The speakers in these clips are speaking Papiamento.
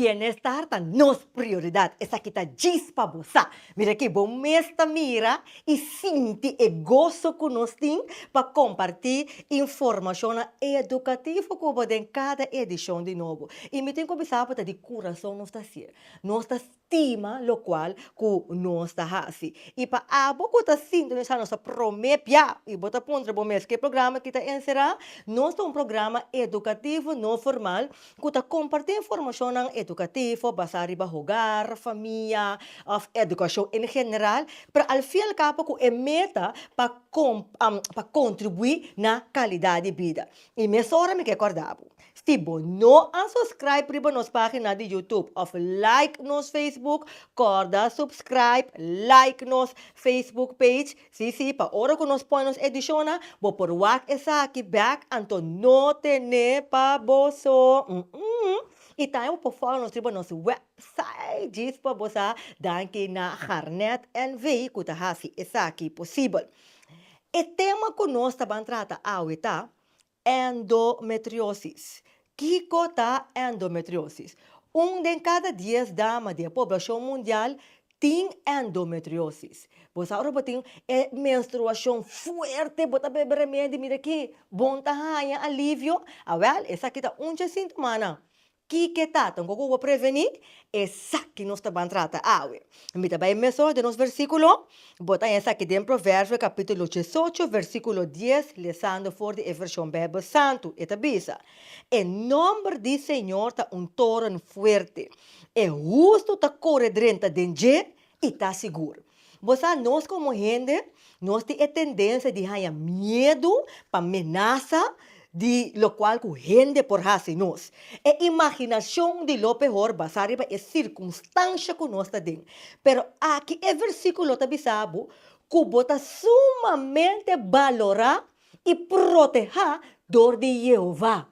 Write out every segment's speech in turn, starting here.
Bienestar ta nos prioridat, esaki ta djis pa bo sa. Mira aki, bo mes ta mira i sinti e goso ku nos tin pa kompartí informashonnan edukativo ku bo den kada edishon di nobo. I mi tin ku bisa bo ta di kurason nos ta hasié. Nos ta stima lokual ku nos ta hasi. I pa abo ku ta sintonisá nos ta promé bia i bo ta puntra bo mes ke programa aki ta enserá, nos ta un programa edukativo no formal ku ta kompartí informashonnan edukativo basá riba hogar, famia òf edukashon en general, pero al fin al kabo ku e meta pa pa kontribuí na kalidat di bida. I mesora mi ke kòrda bo, si bo no a subscribe riba nos página di YouTube òf like nos Facebook, kòrda subscribe, like nos Facebook page, sí sí, pa ora ku nos pone nos edishonnan, bo por wak esaki bèk, anto no tene pa bo so. I tambe bo por follow nos riba nos website djis pa bo sa danki na Garnet NV ku ta hasi esaki posibel. E tema ku nos ta ban trata awe ta endometriosis. Kiko ta endometriosis? Un den kada dies dama di e poblashon mundial tin endometriosis. Bo sa ora bo tin e menstruashon fuerte, bo ta bebe remedi, mira aki, bon ta haña alivio. Awèl, esaki ta un dje sintomanan. Kiko ta ta un koko bo prevení? Esaki nos ta ban trata awe. Mi ta bai mesora den nos versíkulo. Bo ta haña esaki den Proverbio kapítulo diesocho, versíkulo dies, lesando for di e vershon Beibel Santu. E ta bisa, E nòmber di señor ta un toren fuerte. E hustu ta kore drenta den dje i ta sigur. Bo sa, nos komo hende, nos tin e tendensia di haña miedu pa menasa di lokual ku hende por hasi nos. E imaginashon di lo pehor basá riba e sirkunstansha ku nos ta den. Pero aki e versíkulo ta bisa bo ku bo ta sumamente balorá i protehá dor di Yehova.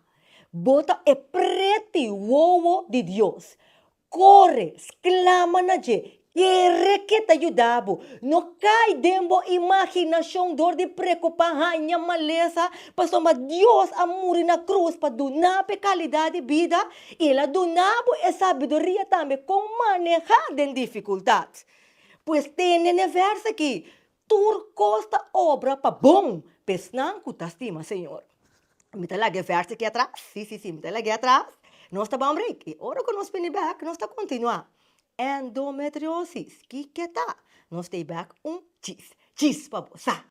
Bo ta e preti wowo di Dios. Kore, sklama na dje, kere ke ta yuda bo. No kai den bo imaginashon dor di preokupá haña malesa, pasobra Dios a muri na krus pa duna bo e kalidat di bida i el a duna bo e sabiduria tambe kon manehá den difikultat. Pues tene n'e vèrs aki, Tur kos ta obra pa bon pa esnan ku ta stima Señor. Mi ta laga e vèrs aki atras? Sí, sí, sí, mi ta lag'é atras. Nos ta ban break i ora ku nos bini bèk nos ta kontinuá. Endometriosis, kiko ta? Nos ta ei bèk un chis. Chis pa bo sa!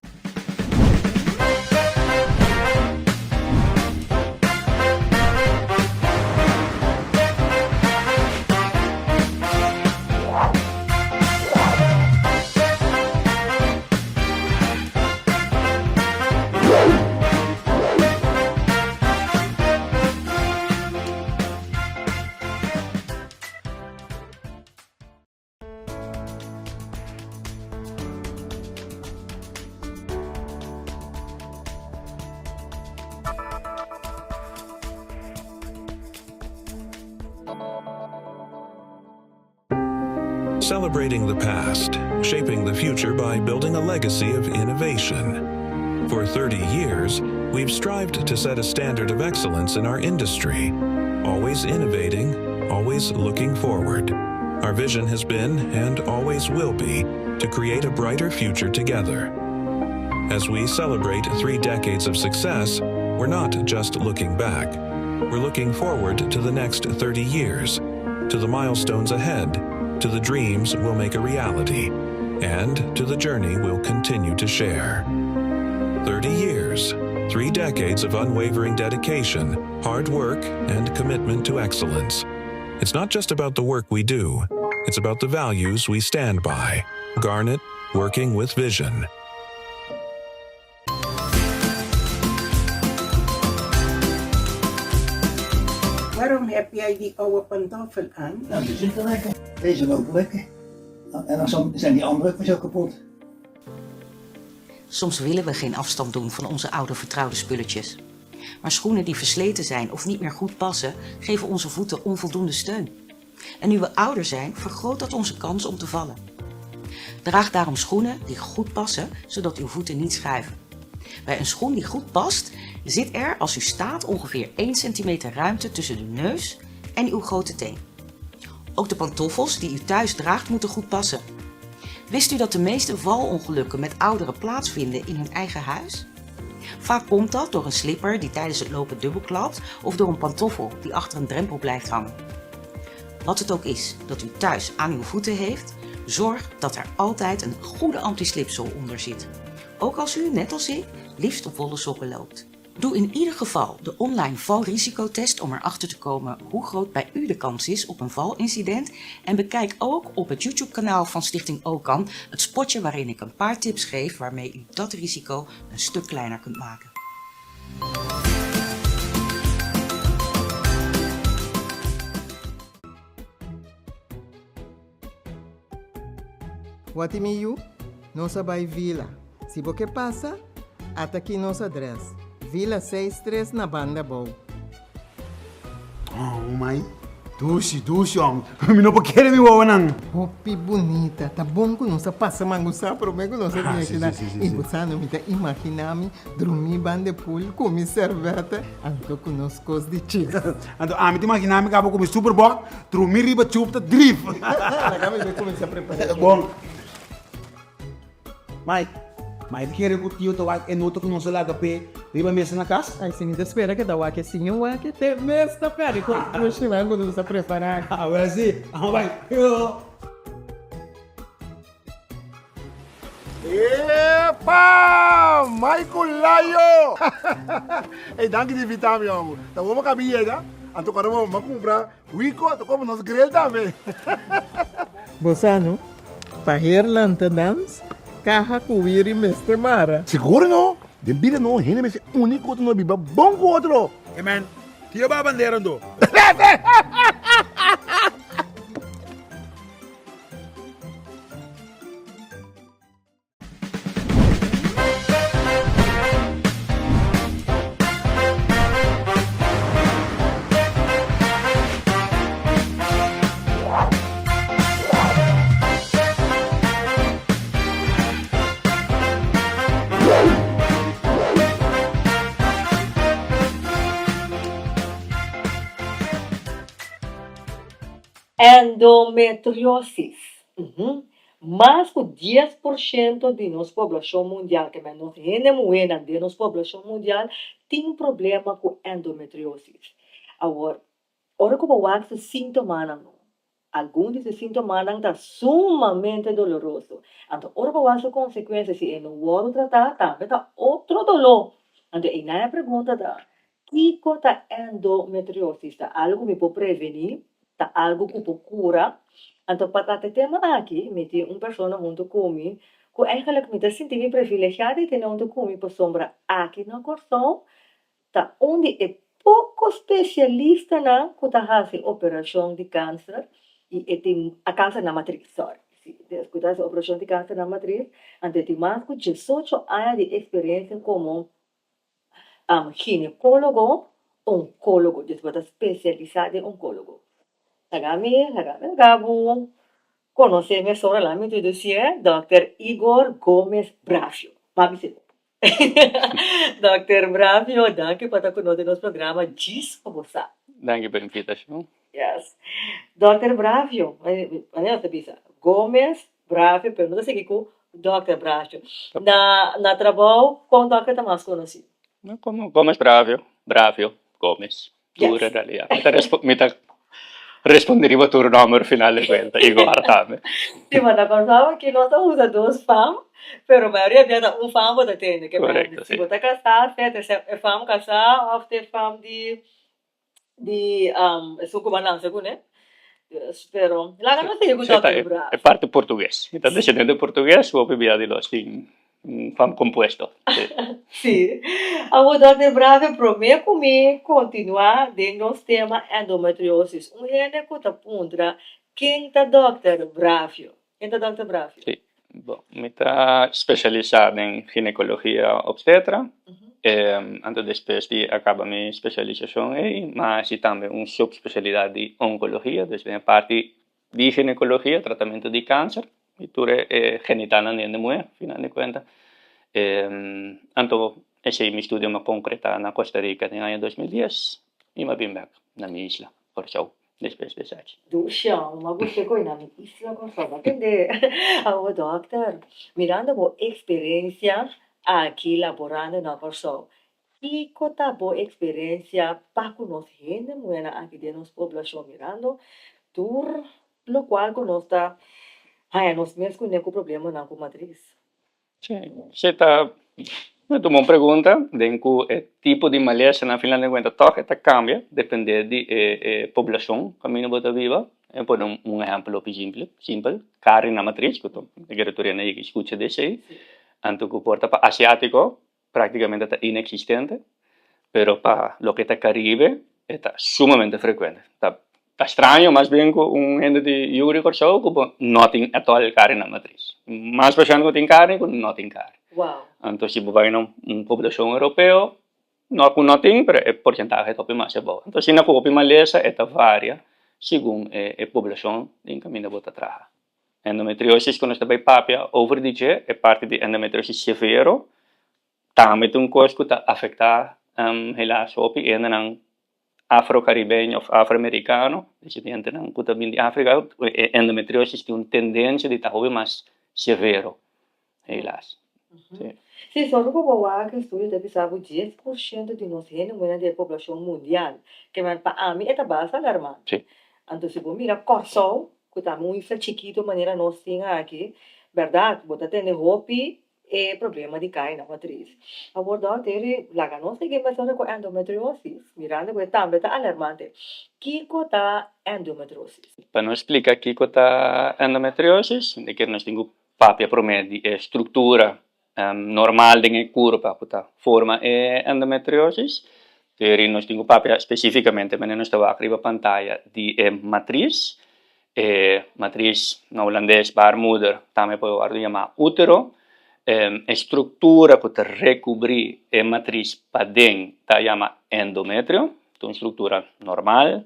Celebrating the past, shaping the future by building a legacy of innovation. For 30 years, we've strived to set a standard of excellence in our industry, always innovating, always looking forward. Our vision has been, and always will be, to create a brighter future together. As we celebrate three decades of success, we're not just looking back. We're looking forward to the next 30 years, to the milestones ahead, to the dreams we'll make a reality, and to the journey we'll continue to share. 30 years, three decades of unwavering dedication, hard work, and commitment to excellence. It's not just about the work we do, it's about the values we stand by. Garnet, working with vision. Waarom heb jij die oude pantoffel aan? Nou, die zitten lekker. Deze loopt lekker. En dan zijn die andere ook weer zo kapot. Soms willen we geen afstand doen van onze oude vertrouwde spulletjes. Maar schoenen die versleten zijn of niet meer goed passen, geven onze voeten onvoldoende steun. En nu we ouder zijn, vergroot dat onze kans om te vallen. Draag daarom schoenen die goed passen, zodat uw voeten niet schuiven. Bij een schoen die goed past, zit er als u staat ongeveer 1 centimeter ruimte tussen de neus en uw grote teen. Ook de pantoffels die u thuis draagt moeten goed passen. Wist u dat de meeste valongelukken met ouderen plaatsvinden in hun eigen huis? Vaak komt dat door een slipper die tijdens het lopen dubbelklapt of door een pantoffel die achter een drempel blijft hangen. Wat het ook is dat u thuis aan uw voeten heeft, zorg dat er altijd een goede antislipzool onder zit. Ook als u, net als ik, liefst op wollen sokken loopt. Doe in ieder geval de online valrisicotest om erachter te komen hoe groot bij u de kans is op een valincident. En bekijk ook op het YouTube-kanaal van Stichting OCAN het spotje waarin ik een paar tips geef waarmee u dat risico een stuk kleiner kunt maken. Wati mi yu, nos a bai Vila. Si bo ke pasa, ata ki nos adres, Vila seis tres na Banda Bou. Oh mai, dushi dushi hom. Mi no por kere mi wowonan. Hopi bunita. Ta bon ku nos a pasa mangusá promé ku nos a bini akinan. I bo sa no, mi ta imaginá mi drumí banda e pool ku mi sèrbèta anto ku nos kos di chis. Anto ami ta imaginá mi kaba ku mi superbòk drumí riba chup ta drif. Laga mi bai kuminsá prepará. Bon. Mai, mai ta kere ku tio ta wak e nota ku nos a laga p'e riba mesa na kas? Ai, si mi ta spera ke ta wak e siño wak e te mes ta pèrdè ku e kushinan ku nos a prepará. Awor si, amo bai. Epa! Michael Layo! Ey, danki di invita mi, homber. Ta bon bo kabi yega, anto kòrda bo bo kumpra Wiko, anto komo nos grill tambe. Bo sa no? Pa her lanta dans, kaha ku wiri mester mara. Sigur no! Den bida no hende mester uni ku otro no biba bon ku otro. Amen. Tio ba bandera ando. Endometriosis. Mas ku 10% di nos poblashon mundial, ke men nos hende muhénan den nos poblashon mundial, tin problema ku endometriosis. Awor, ora ku bo wak su síntomanan, algun di su síntomanan ta sumamente doloroso. Anto ora bo wak su konsekuensia, si e no wòrdu tratá, tambe ta otro doló. Anto einan e pregunta ta, Kiko ta endometriosis? Ta algu mi por prevení? Ta algu ku por kura? Anto pa trata e tema aki, mi tin un persona huntu ku mi ku eigenlijk mi ta sinti mi privilegiá di tene huntu ku mi pasobra aki na Kòrsou ta un di e poko spesialistanan ku ta hasi operashon di kanser i e tin a kanser na matris, sorry, si, ku ta hasi operashon di kanser na matris, anto e tin mas ku diesocho aña di eksperensia komo Ginecólogo, oncólogo, dus bo ta spesialisá den oncólogo. Laga mi, laga mi laga bo konosé mesora, laga mi introdusié dòkter Igor Gomez Bravio. Bo a bis'é. Dòkter Bravio, danki pa ta ku nos den nos programa Djis pa bo sa. Danki pa invitashon. Yes. Dòkter Bravio, manera nos ta bisa, Gomez Bravio, pero no ta sigui ku Dòkter Bravio. Na na trabou, kon dòkter ta mas konosí? No, komo Gomez Bravio, Bravio, Gomez, tur en realidad. Mi ta mi ta responde riba tur nòmber final de kuenta, Igor tambe. Si, bo ta kòrda aki nos ta usa dos fam, pero mayoria bia ta un fam bo ta tende. Korekto, si. Si bo ta kasá, sea ta e fam kasá òf ta e fam di di esun ku bo a lansa kuné. Pero laga nos sigui ku Dòkter Braaf. E parti portugues. Mi ta descendente portugues, hopi bia di los tin un fam compuesto. Si. Awor Dòkter Braaf e promé ku mi kontinuá den nos tema endometriosis, un hende ku ta puntra ken ta Dòkter Braafio? Ken ta Dòkter Bravio? Sí, bon, mi ta spesialisá den ginekologia obstetra. Anto despues di a kaba mi spesialisashon ei, mi a hasi tambe un supspesialidat di onkologia, dus den e parti di ginekologia, tratamentu di kanser i tur e genitalnan di hende muhé, final di kuenta. Anto esei mi studio mi a konkretá na Costa Rica den aña 2010 i mi a bin bèk na mi isla, Kòrsou. Despues di esaki. Dusha, ma bo sheko na mi isla Kòrsou, bo tende? Awor dòkter, mirando bo eksperensia aki laborando na Kòrsou, kiko ta bo eksperensia pa ku nos hende muhénan aki den nos poblashon mirando tur lokual ku nos ta haña nos mes kuné ku problemanan ku matris? Sí, sí ta un bon pregunta den ku e tipo di malesa na final di kuenta tòg e ta kambia depende di e poblashon kaminda bo ta biba. Mi pone un ehèmpel hopi simpel, simpel, kari na matris ku ta kere tur hende yega skucha di esei, anto ku por ta pa asiátiko Práktikamente ta ineksistente, pero pa loke ta Karibe e ta sumamente frekuente. Ta ta straño mas bien ku un hende di yu di Kòrsou ku bo no tin ètòl kari na matris. Mas pashènt ku tin kari ku no tin kari. Anto si bo bai na un poblashon europeo, no ku no tin, pero e porsentahe ta hopi mas abou. Anto asina ku hopi malesa e ta varia segun e poblashon den kaminda bo ta traha. Endometriosis ku nos ta bai papia over di dje, e parti di endometriosis severo, tambe ta un kos ku ta afektá helaas hopi hendenan afro-karibeño òf afro-amerikano, desidientenan ku ta bin di Afrika, e endometriosis tin un tendensia di ta hopi mas severo, helaas. Sí. Sí, solo ku bo wak estudio ta bisa ku 10% di nos hende muhé di e poblashon mundial, ke men pa ami e ta basta alarmante. Sí. Anto si bo mira Kòrsou, ku ta un isla chikitu manera nos tin aki, bèrdat bo ta tene hopi e problema di kai na matris. Awor dòkter, laga nos sigui mesora ku endometriosis, mirando ku e tambe ta alarmante. Kiko ta endometriosis? Pa nos splika kiko ta endometriosis, di ke nos tin ku Papia promé di e struktura normal den e kurpa ku ta forma e endometriosis. Teri nos tin ku papia spesífikamente manera nos ta wak riba pantaya di e matris. E matris na hulandes baarmoeder tambe por wòrdu yamá útero. E struktura ku ta rekubrí e matris paden ta yama endometrio. Ta un struktura normal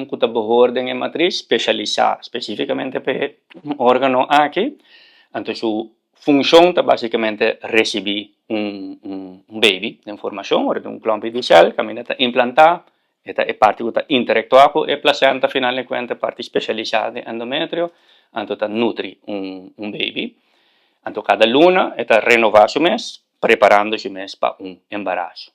ku ta behoor den e matris, spesialisá spesífikamente pa e órgano aki. Anto su funshon ta básikamente risibí un un baby den formashon, ora tin un klòmpi di sèl kaminda ta implantá, e ta e parti ku ta interaktuá ku e plasenta final di kuenta, e parti spesialisá den endometrio, anto ta nutri un un baby. Anto kada luna e ta renová su mes, preparando su mes pa un embaraso.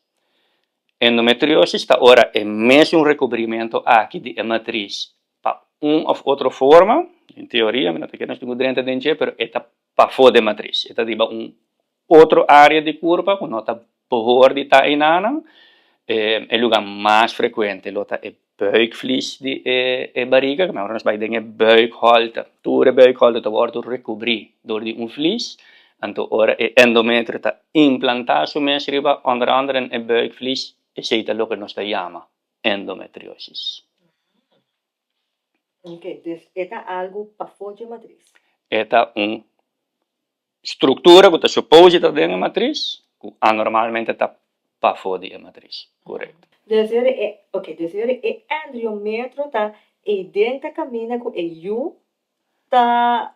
Endometriosis ta ora e mesun rekubrimentu aki di e matris pa un òf otro forma, den teoria mi no ta kere nos tin ku drenta den dje, pero e ta pafó di e matris, e ta riba un otro área di kurpa ku no ta behor di ta einanan. E lugá mas frekuente lo ta e buikvlies di e bariga, ku ora nos bai den e buikholte, tur e buikholte ta wòrdu rekubrí dor di un vlies, anto ora e endometrio ta implantá su mes riba onder andere e buikvlies, esei ta loke nos ta yama endometriosis. Oké, dus e ta algu pafó dje matris? E ta un Struktura ku ta supose ta den e matris, ku anormalmente ta pafó di e matris. Korekto. Dus ora e, oke, dus ora e endriometro ta eiden ta kaminda ku e yu ta.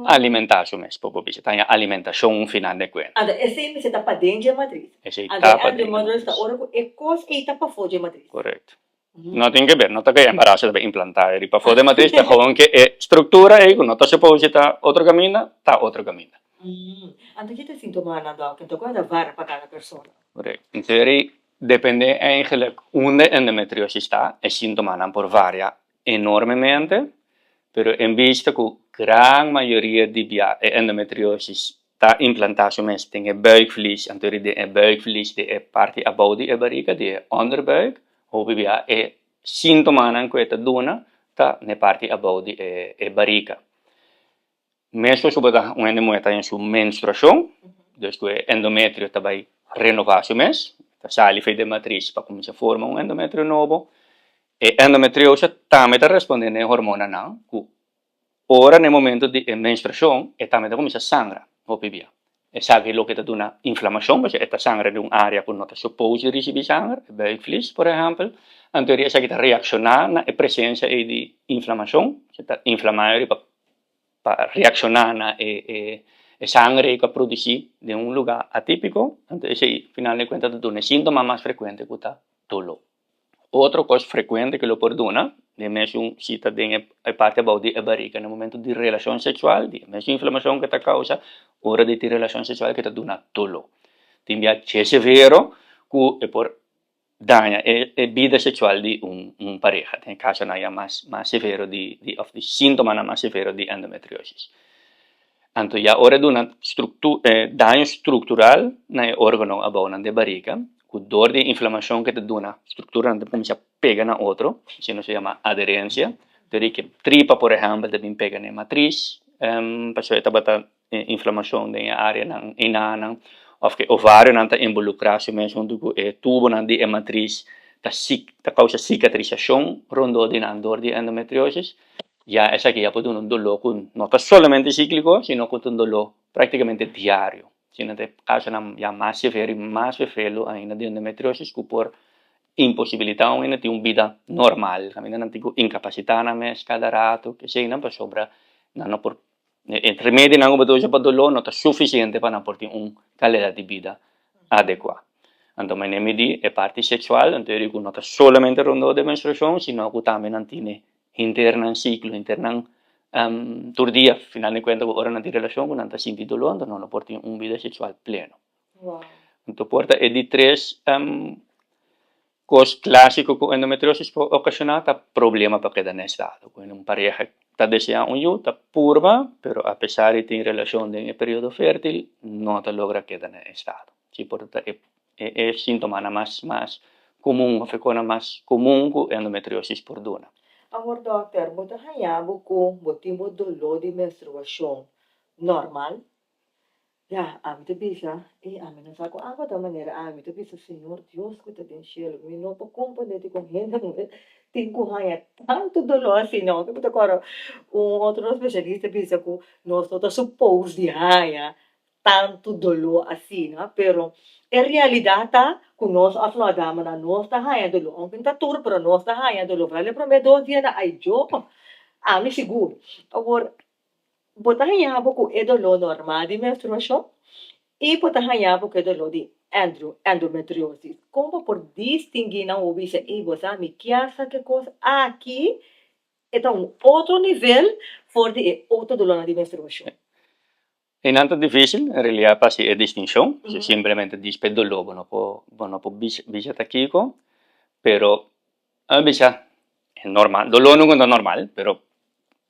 Alimentá su mes, por por bisa. Ta haña alimentashon final de kuenta. Anto esei mester ta paden dje matris. Esei ta paden dje matris. Anto e endriometro ta ora ku e kos ei ta pafó dje matris. Korekto. No tin ke ber, no ta ke e embaraso ta bay implantá eri pafó den matris, ta gewoon ke e struktura ei ku no ta supose ta otro kaminda, ta otro kaminda. Anto ki ta e sintomanan dòkter? Anto kua ta varia pa kada persona? Korekto. En teoria, depende eigenlik unda e endometriosis ta, e sintomanan por varia enormemente, pero en bista ku gran mayoria di bia e endometriosis ta implantá su mes den e buikvlies, anto den e buikvlies di e parti abou di e barika, di e onderbuik, hopi bia e síntomanan ku e ta duna ta na e parti abou di e barika. Meskos ku bo ta un hende muhé ta den su menstruashon, dus ku e endometrio ta bai renová su mes, ta sali for di e matris pa kuminsá forma un endometrio nobo, e endometriosa tambe ta respondé na e hormonanan ku Ora na e momento di e menstruashon e tambe ta kuminsá sangra hopi bia. Esaki loke ta duna inflamashon pasobra e ta sangra den un área ku no ta supos di risibí sanger, e buikvlies por ehèmpel. Anto esaki ta reakshoná na e presensia ei di inflamashon, e ta inflamá e pa pa reakshoná na e e sanger ei ku a produsí den un lugá atípiko. Anto esei final di kuenta ta duna e síntoma mas frekuente ku ta doló. Otro kos frekuente ku lo por duna. Den mesun si ta den e parti abou di e barika na momento di relashon seksual, di e mesun inflamashon ku ta kousa ora di tin relashon seksual ku ta duna doló. Tin bia dje severo ku e por daña e bida seksual di un pareha. Den e kasonan ya mas mas severo di òf di síntomanan mas severo di endometriosis. Anto ya ora e duna daño struktural na e órgano abounan di e barika ku dor di e inflamashon ku ta duna strukturanan ta kuminsá pega na otro, asina nos ta yama aderensia. Dor di ke tripa por ehèmpel ta bin pega na e matris, pasobra e tabata inflamashon den e areanan enanan, òf ke ovarionan ta involukrá su mes huntu ku e tubonan di e matris ta ta kousa sikatrisashon rondó di nan dor di endometriosis. Ya esaki ya por duna un doló ku no ta solamente síkliko, sino ku ta un doló práktikamente diario. Asina ta e kasonan ya mas severo i mas fefelu ainda di endometriosis ku por imposibilitá un hende tin un bida normal. Kaminda nan tin ku inkapasitá nan mes kada ratu, keseinan pasobra nan no por, e remedionan ku bo ta usa pa doló no ta sufisiente pa nan por tin un kalidat di bida adekuá. Anto manera mi di e parti seksual, anto yo di ku no ta solamente rondó di menstruashon, sino ku tambe nan tene Henter nan siklo, henter nan tur dia, final di kuenta ku ora nan tin relashon ku nan ta sinti doló, anto nan no por tin un bida seksual pleno. Anto por ta e di tres kos klásiko ku endometriosis por okashoná ta problema pa keda na estado. Ku un pareha ta deseá un yu, ta purba, pero apesar di tin relashon den e periodo fértil, no ta logra keda na estado. Si por ta e E síntomanan mas mas komun òf e konan mas komun ku endometriosis por duna. Awor dòkter, bo ta haña bo ku bo tin bo doló di menstruashon nòrmal? Ya, ami ta bisa, e ami no sa ku abo ta manera ami ta bisa, Señor Dios ku ta den shelu, mi no por komprendé dikon hende muhé tin ku haña tantu doló asina. Ounke mi ta kòrda un otro spesialista bisa ku nos no ta supos di haña tantu doló asina, pero e realidat ta ku nos òf no damanan nos ta haña doló, ounke no ta tur pero nos ta haña doló, foral e promé dos dianan ay yo, ami sigur. Awor, bo ta haña bo ku e doló normal di menstruashon i bo ta haña bo ku e doló di endometriosis. Kon bo por distinguí nan bo bisa, ey bo sa mi kier sa ke kos aki e ta un otro nivel for di e otro dolónan di menstruashon. Einan ta difícil en realidad pa haci e distincion, si simplemente dici pa e doló bo no por bo no por bisa ta kico, pero a mi bisa e normal, doló nunca ta normal, pero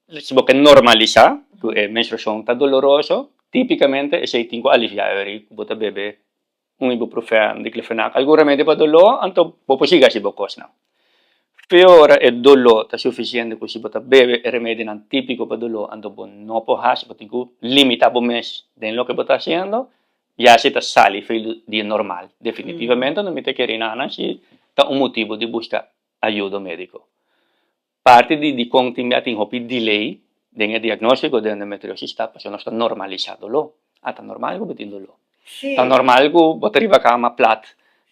si bo ke normalisa cu e menstruacion ta doloroso, tipicamente esey tin cu alivia e ora cu bo ta bebe un ibuprofen, diclofenac, algun remedio pa doló, anto bo por sigui haci bo cosnan. Fe ora e doló ta suficiente cu si bo ta bebe e remedionan típico pa doló, anto bo no por haci, bo tin cu limita bo mes den loke bo ta haciendo, ya si ta sali fe di e normal. Definitivamente no mi ta kere nana si ta un motibo di busca ayudo medico. Parti di dikon tin bia tin hopi delay den e diagnóstiko di endometriosis ta pasobra nos ta normalisá doló. A ta normal ku bo tin doló. Ta normal ku bo ta riba kama plat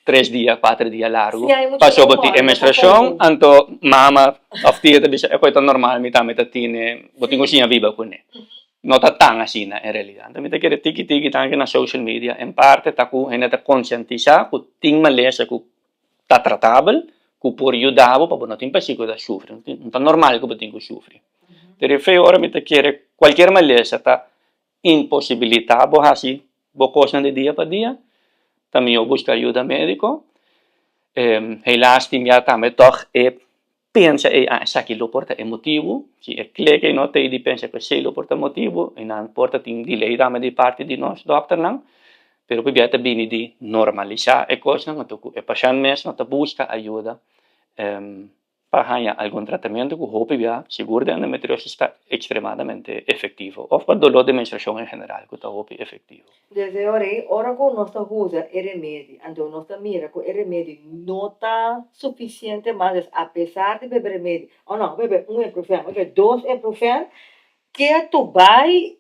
tres dia, kuater dia largu pasobra bo tin e menstruashon, anto mama òf tia ta bisa e kos ta normal mi tambe ta tine, bo tin ku siña biba kuné. No ta tan asina en realidat. Anto mi ta kere tiki tiki tanke na social media en parte ta ku hende ta konsientisá ku tin malesa ku ta tratabel ku por yuda bo pa bo no tin pashí ku ta sufri. No ta normal ku bo tin ku sufri. Pero e feo ora mi ta kere kualkier malesa ta imposibilitá bo hasi bo kosnan di dia pa dia, ta mihó buska ayuda médiko. Helaas tin bia tambe tòg e pensa ei, ah esaki lo por ta e motibu, si e klik ei no ta ei di pensa ku esei lo por ta motibu, i nan por ta tin delay tambe di parti di nos dòkternan, pero pabia ta bini di normalisá e kosnan, anto ku e pashènt mes no ta buska ayuda pa haña algun tratamentu ku hopi bia sigur di endometriosis ta ekstremadamente efektivo òf pa doló di menstruashon en general ku ta hopi efektivo. Desde ora ei, ora ku nos ta usa e remedi, anto nos ta mira ku e remedi no ta sufisiente mas, dus apesar di bebe remedi, o no, bebe un ibuprofen, bebe dos ibuprofen, ketu bai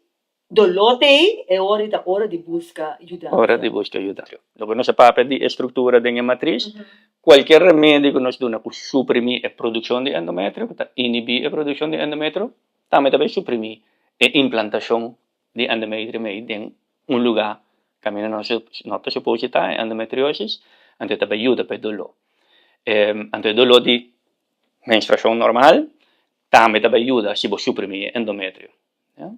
doló ta ei, e ora ei ta ora di buska yudansa. Ora di buska yudansa. Loke nos a papia di e struktura den e matris, kualkier remedi ku nos duna ku suprimí e produkshon di endometrio, ku ta inhibí e produkshon di endometrio, tambe ta bai suprimí e implantashon di endometrio mei den un lugá kaminda no no ta suposi ta e endometriosis, anto e ta bai yuda pa e doló. Anto e doló di menstruashon normal, tambe ta bai yuda si bo suprimí e endometrio.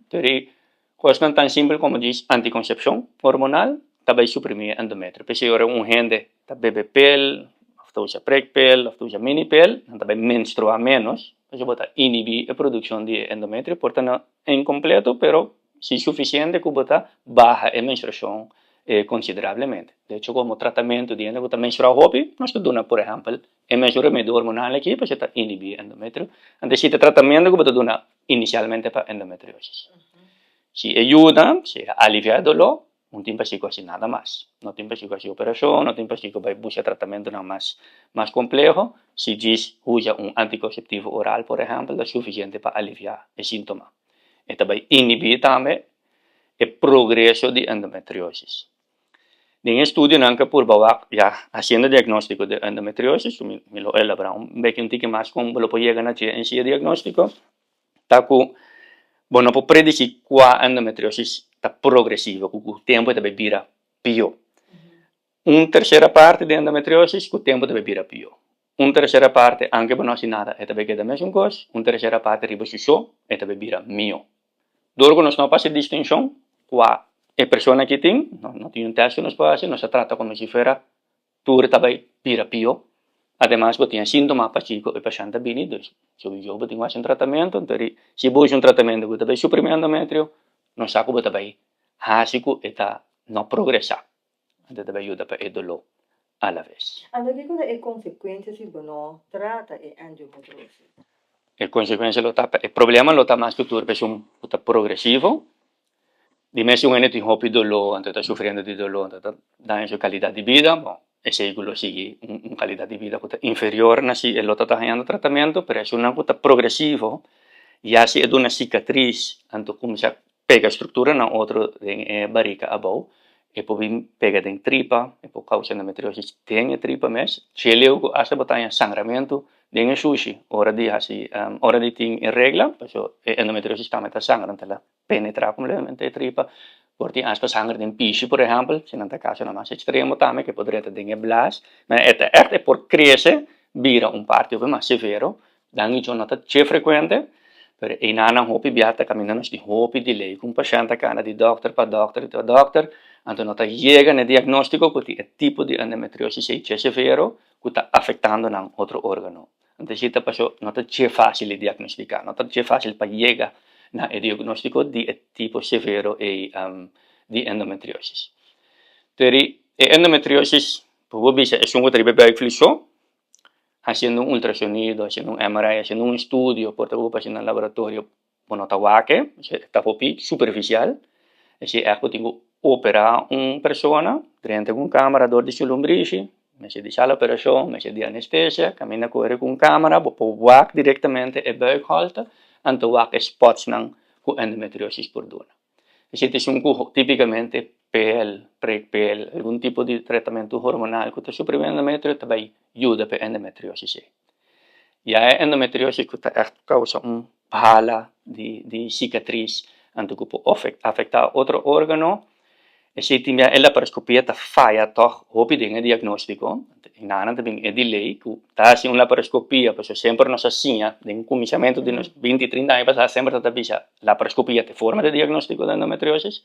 Teri kosnan tan simpel komo djis antikonsepshon hormonal ta bai suprimí e endometrio. P'esei ora un hende ta bebe pel òf ta usa prekpel òf ta usa minipel, nan ta bai menstruá ménos, pasobra bo ta inhibí e produkshon di e endometrio. Por ta no inkompleto, pero si sufisiente ku bo ta baha e menstruashon konsiderablemente. De echo komo tratamentu di hende ku ta menstruá hopi, nos ta duna por ehèmpel e mesun remedio hormonal aki pasobra ta inhibí e endometrio. Anto si ta tratamentu ku bo ta duna inicialmente pa endometriosis. Si e yuda, si e alivia e doló, un tin pashi ku hasi nada mas. No tin pashi ku hasi operashon, no tin pashi ku bai buska tratamentunan mas mas kompleho. Si djis usa un antikonseptivo oral, por ehèmpel, ta sufisiente pa alivia e síntoma. E ta bai inhibí tambe e progreso di endometriosis. Den e studionan ku a purba wak ya hasiendo diagnóstiko di endometriosis, ku mi lo elaborá un beki un tiki mas kon bo lo por yega na dje en si e diagnóstiko, ta ku bo no por predisí kua endometriosis ta progresivo, ku ku tempu e ta bai bira pió. Un tersera parti di endometriosis ku tempu ta bai bira pió. Un tersera parti, anke bo no hasi nada, e ta bai keda mesun kos. Un tersera parti riba su so, e ta bai bira mihó. Dor ku nos no por hasi distinshon kua e persona aki tin, no tin un tèst ku nos por hasi, nos a trata komo si fuera tur ta bai bira pió. Ademas bo tin e síntoma pa kiko e pashènt ta bini, dus souiso bo tin ku hasi un tratamentu. Anto si bo hasi un tratamentu ku ta bai suprimí endometrio, nos sa ku bo ta bai hasi ku e ta no progresá. Anto ta bai yuda pa e doló alaves. Anto kiko ta e konsekuensia si bo no trata e endometriosis? E konsekuensia lo ta, e problema lo ta mas ku tur pa esun ku ta progresivo. Di mes si un hende tin hopi doló, anto e ta sufriendo di doló, anto ta daña su kalidat di bida, bon, esei ku lo sigui un kalidat di bida ku ta inferior na si e lo ta ta hañando tratamentu, pero esunnan ku ta progresivo, ya si e duna sikatris, anto kuminsá pega strukturanan otro den e barika abou, e por bin pega den tripa, e por kousa endometriosis den e tripa mes. Dje leu ku asta bo ta haña sangramentu den e shushi ora di hasi ora di tin e regla, pasobra e endometriosis tambe ta sangra, ta la penetrá kompletamente e tripa. Por tin asta sanger den pishi por ehèmpel, si nan ta kasonan mas ekstremo tambe ke por drenta den e blas. Ma e ta ègt e por krese bira un parti hopi mas severo. Dan icho no ta dje frekuente, pero einanan hopi bia ta kaminda nos tin hopi delay ku un pashènt ta kana di dòkter pa dòkter pa dòkter, anto no ta yega na e diagnóstiko ku tin e tipo di endometriosis ei dje severo ku ta afektando nan otro órgano. Anto esei ta paso no ta dje fásil di diagnostiká, no ta dje fásil pa yega na e diagnóstiko di e tipo severo ei di endometriosis. Pero e endometriosis, por bo bisa esun ku ta riba e buikvlies so, Haciendo un ultrasonido, haciendo un MRI, haciendo un estudio, por ta ku bo pasa na laboratorio, bo no ta wak e, ta hopi superficial. Esei ègt bo tin ku operá un persona drenta ku un kamera dor di su lombrishi, mester di sala operashon, mester di anestesia, kaminda kore ku un kamera, bo por wak direktamente e buikholte, anto wak e spotsnan ku endometriosis por duna. Esei ta esun ku típikamente pel, prekpel, algun tipo di tratamentu hormonal ku ta suprimí endometrio ta bai yuda pa e endometriosis ei. Ya e endometriosis ku ta ègt kousa un bala di sikatris anto ku por afektá otro órgano, esei tin bia e laparoskopia ta faya tòg hopi den e diagnóstiko. I nan ta bin e delay ku ta hasi un laparoskopia pasobra semper nos a siña den kuminsamentu di nos binti trinta aña pasá semper ta ta bisa laparoskopia ta e forma di diagnóstiko di endometriosis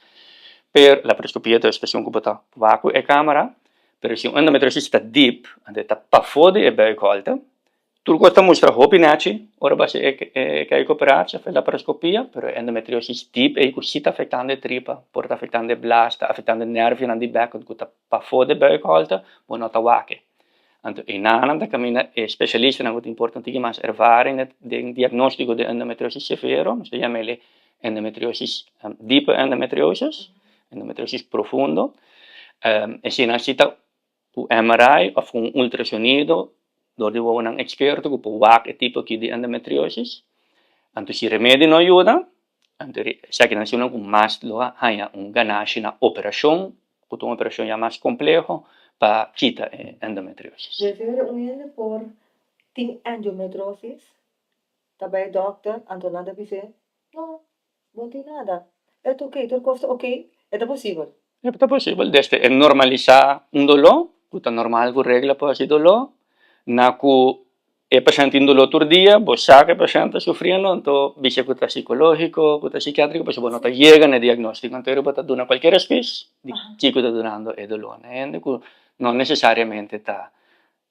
pero laparoskopia ta e spesiun ku bo ta wak ku e kamera pero si un endometriosis ta dip anto e ta pafó di e buikholte Tur kos ta mustra hopi nechi ora bo hasi e kijkoperatie of e laparoscopia, pero e endometriosis diep ei ku si ta afektando e tripa, por ta afektando e blaas, ta afektando e nervionan di bek ku ta pafó di buikholte, bo no ta wak e. Anto einanan ta kaminda e spesialistanan ku tin por ta un tiki mas ervaring den diagnóstiko di endometriosis severo, nos ta yama el e endometriosis, diepe endometriosis, endometriosis profundo, eseinan si ta Ku MRI òf ku un ultrasonido dor di wowonan eksperto ku por wak e tipo aki di endometriosis. Anto si remedi no yuda, anto esakinan si uno ku mas lo a haña un ganashi na operashon, ku ta un operashon ya mas kompleho pa kita e endometriosis. Prefiere un hende por tin endometriosis ta bai dòkter anto nan ta bis'é, no, Bo no tin nada. E ta okey, tur kos ta okey, e ta posibel. E ta posibel desde e normalisá un doló, ku ta normal ku regla por hasi doló, na ku E pashènt tin doló tur dia, bo sa ku e pashènt ta sufriendo, anto bisa ku ta sikológiko, ku ta sikiátriko, pasobra bo no ta yega na e diagnóstiko. Anto bo ta duna kualkier aspis di kiko ta dunando e doló na hende ku no nesesariamente ta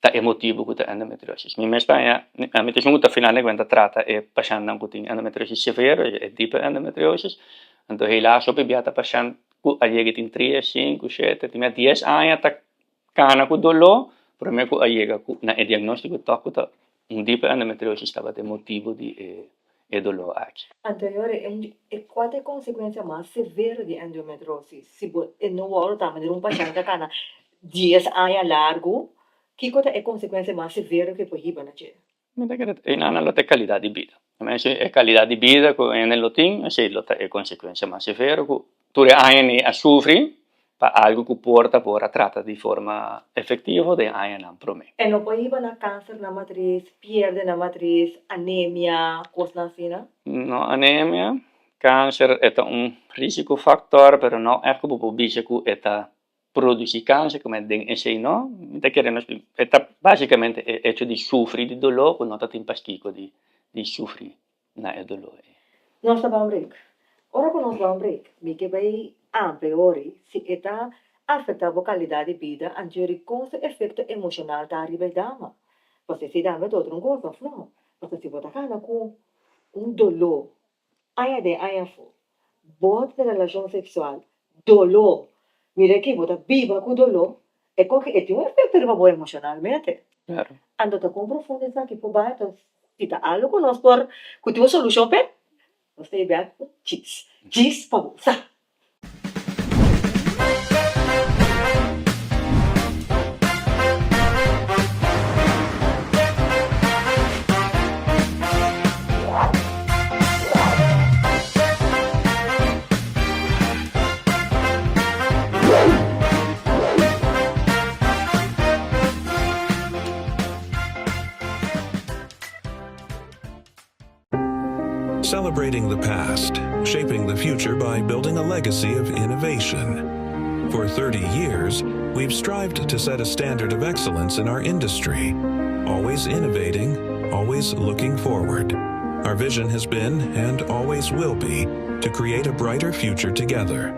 ta e motibu ku ta endometriosis. Mi mes ta haña, mi ta esun ku ta final di kuenta trata e pashèntnan ku tin endometriosis severo, e tipo endometriosis, anto helaas hopi bia ta pashènt ku a yega tin tres, sinku, shete, tin bia dies aña ta Kana ku doló, promé ku a yega ku na e diagnóstiko tòg ku ta un diepe endometriosis tabata e motibu di e doló aki. Anterior e kua ta e konsekuensia mas severo di endometriosis? Si bo e no wòrdu ta manera un pashènt ta kana dies aña largu, kiko ta e konsekuensia mas severo ku e por hiba na dje? Mi ta kere einan lo ta e kalidat di bida. E kalidat di bida ku hende lo tin, esei lo ta e konsekuensia mas severo ku tur e añanan a sufri pa algu ku por ta por a trata di forma efektivo den añanan promé. E no por hiba na kanser na matris, pierde na matris, anemia, kosnan asina? No anemia, kanser e ta un risiko faktor pero no ègt ku bo por bisa ku e ta produci cancer como den esey no mi ta kere nos e ta basicamente e hecho di sufri di dolor cu no ta tin pastico di di sufri na e dolor ey. Nos ta ban break. Ora cu nos ban break mi ke bay amplia ori si e ta afecta bo calidad di bida anjuri con su efecto emocional ta riba e dama. Pasobra esey tambe ta otro un cos of no? Pasobra si bo ta cana cu un dolor Aña den aña afó. Bo ta den relashon seksual, doló. Mira aki, bo ta biba ku doló. E koke e tin un efekto riba bo emoshonalmente. Anto ta kon profundo esaki por bai? Anto si ta algu ku nos por, ku tin un solushon p'e, nos ta yega ku djis. Djis pa bo sa. Celebrating the past, shaping the future by building a legacy of innovation. For 30 years, we've strived to set a standard of excellence in our industry, always innovating, always looking forward. Our vision has been, and always will be, to create a brighter future together.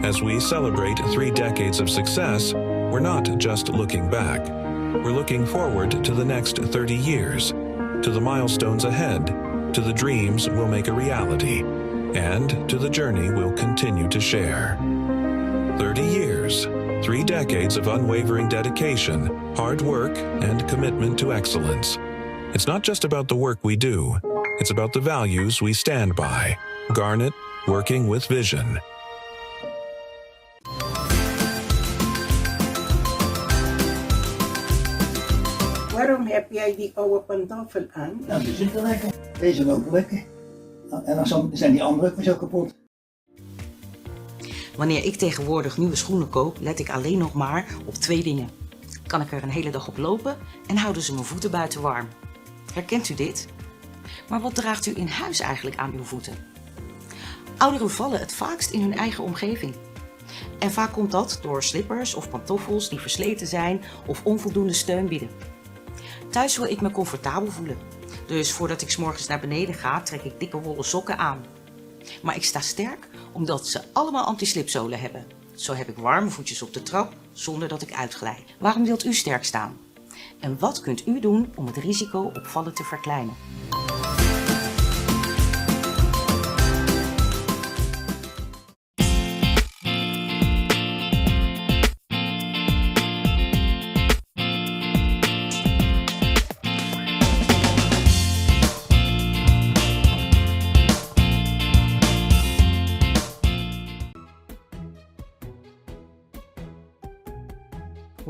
As we celebrate three decades of success, we're not just looking back. We're looking forward to the next 30 years, to the milestones ahead, to the dreams we'll make a reality, and to the journey we'll continue to share. 30 years, three decades of unwavering dedication, hard work, and commitment to excellence. It's not just about the work we do, it's about the values we stand by. Garnet, working with vision. Waarom heb jij die oude pantoffel aan? Nou, die zitten lekker. Deze lopen lekker. En dan zijn die andere ook weer zo kapot. Wanneer ik tegenwoordig nieuwe schoenen koop, let ik alleen nog maar op twee dingen. Kan ik er een hele dag op lopen en houden ze mijn voeten buiten warm? Herkent u dit? Maar wat draagt u in huis eigenlijk aan uw voeten? Ouderen vallen het vaakst in hun eigen omgeving. En vaak komt dat door slippers of pantoffels die versleten zijn of onvoldoende steun bieden. Thuis wil ik me comfortabel voelen. Dus voordat ik 's morgens naar beneden ga, trek ik dikke wollen sokken aan. Maar ik sta sterk omdat ze allemaal anti-slipzolen hebben. Zo heb ik warme voetjes op de trap zonder dat ik uitglij. Waarom wilt u sterk staan? En wat kunt u doen om het risico op vallen te verkleinen?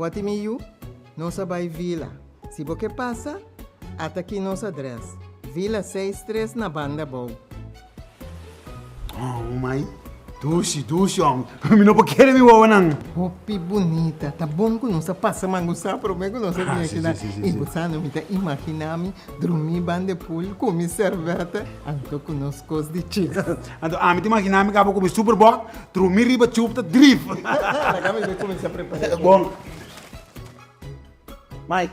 Wati mi yu, nos a bai Vila. Si bo ke pasa, ata ki nos adres, Vila seis tres na Banda Bou. Oh mai, dushi, dushi hom. Mi no por kere mi wowonan. Hopi bunita. Ta bon ku nos a pasa mangusa prome ku nos a bini aki na. I bo sa no, mi ta imagina mi drumi banda e pool ku mi serveta anto ku nos kos di chis. Anto ami ta imagina mi kaba ku mi superbok drumi riba chup ta drif. Laga mi bai kuminsa prepara. Bon. Mike.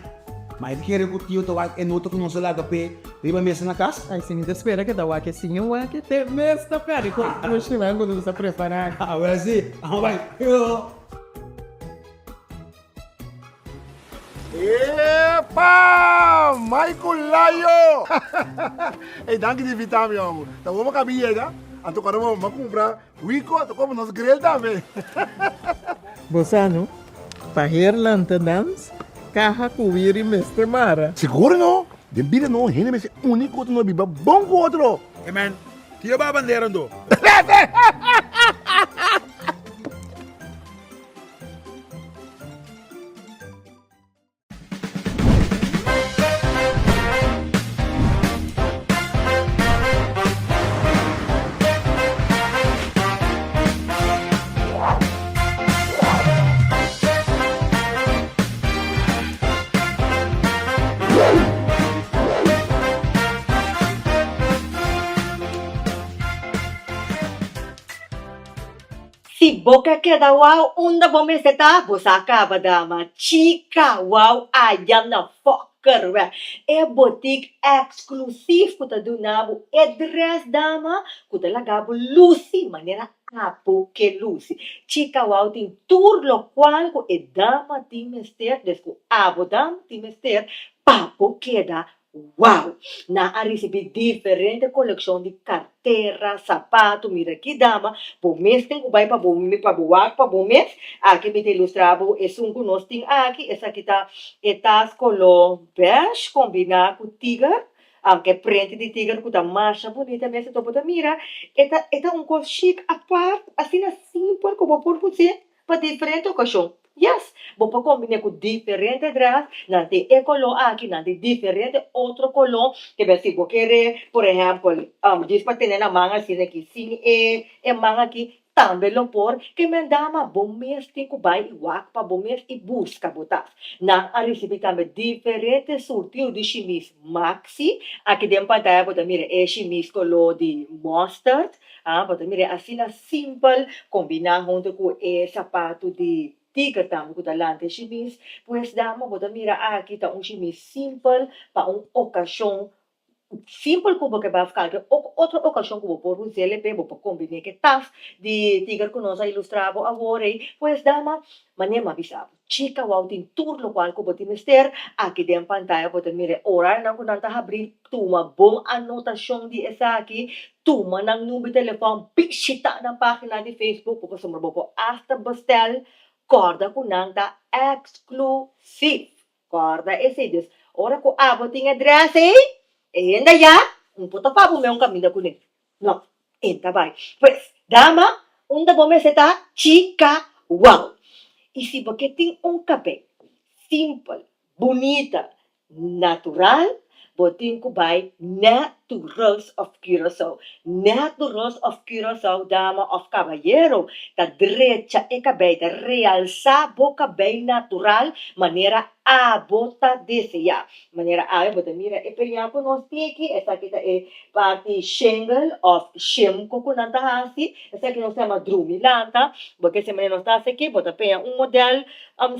Ma e kere ku tio ta wak e nota ku nos a laga p'e riba mesa na kas? Ai, si mi ta spera ke ta wak e siño wak e te mes ta pèrdè ku e kushinan ku nos a prepará. Awor si, amo bai. Epa! Michael Layo! Ey, danki di invita mi, hombre. Ta bon pa kabi yega, anto kòrda bo m'a kumpra Wico, anto komo nos grill tambe. Bo sa no, pa her lanta dans, kaha ku wiri mester mara. Sigur no! Den bida no hende mester uni ku otro no biba bon ku otro. Hey man, tira bo a bandera anto. Si bo ke keda wou unda bo mester ta, bo sa kaba dama chika wou aya na Fokkerweg. E botik eksklusif ku ta duna bo e dress dama ku ta laga bo lusi manera abo ke lusi. Chika wou tin tur lokual ku e dama tin mester, des ku abo dama tin mester pa bo keda Wow! Nan a risibí diferente kolekshon di kartera, sapatu, mira ki dama, bo mes tin ku bai pa bo pa bo wak pa bo mes. Aki mi ta ilustrá bo esun ku nos tin aki, esaki ta e tas koló bèsh kombiná ku tiger, aunke prenti di tiger ku ta masha bunita mes, enton bo ta mira e ta e ta un kos shik apart, asina simpel ku bo por hus'é Pa diferente okashon. Yes! Bo por kombiné ku diferente drès, nan tin e koló aki, nan tin diferente otro koló, ke bes si bo kere, por ehèmpel, djis pa tene na man asina aki, sin e e man aki, tambe lo por. Ke men dama, bo mes tin ku bai i wak pa bo mes i buska bo tas. Nan a risibí tambe diferente surtiu di shimis maxi. Aki den pantaya bo ta mira e shimis koló di mustard. Ah, bo ta mira asina simpel, kombiná huntu ku e sapatu di tiger tambe ku ta lanta e shimis. Pues dama, bo ta mira aki ta un shimis simpel pa un okashon simpel ku bo ke bai kalke otro okashon ku bo por us'el p'e, bo por kombiné ku e tas di tiger ku nos a ilustrá bo awor ei. Pues dama, manera mi a bisa bo. Chica wou tin tur locual cu bo tin mester. Aki den pantaya bo ta mira e orarionan cu nan ta habri. Tuma bon anotacion di esaki. Tuma nan number di telefon. Bishita nan pagina di Facebook pasobra bo por hasta bestel. Corda cu nan ta exclusief. Corda esey. Dus ora cu abo tin e dress ey, e hende ya un por ta pa bo meun caminda cune. No, e ta bai. Pues, dama, unda bo mester ta? Chica wou. I si bo ke tin un kabei simpel, bunita, natural, bo tin ku bai Naturals of Curaçao. Naturals of Curaçao, dama òf kabayero, ta drecha e kabei, ta realsá bo kabei natural manera abo ta deseá. Manera awe bo ta mira e peña ku nos tin aki, esaki ta e Parti shingle of shimko ku nan ta hasi, esaki nos ta yama drumi lanta. Bo ke semana nos ta hasi aki, bo ta peña un model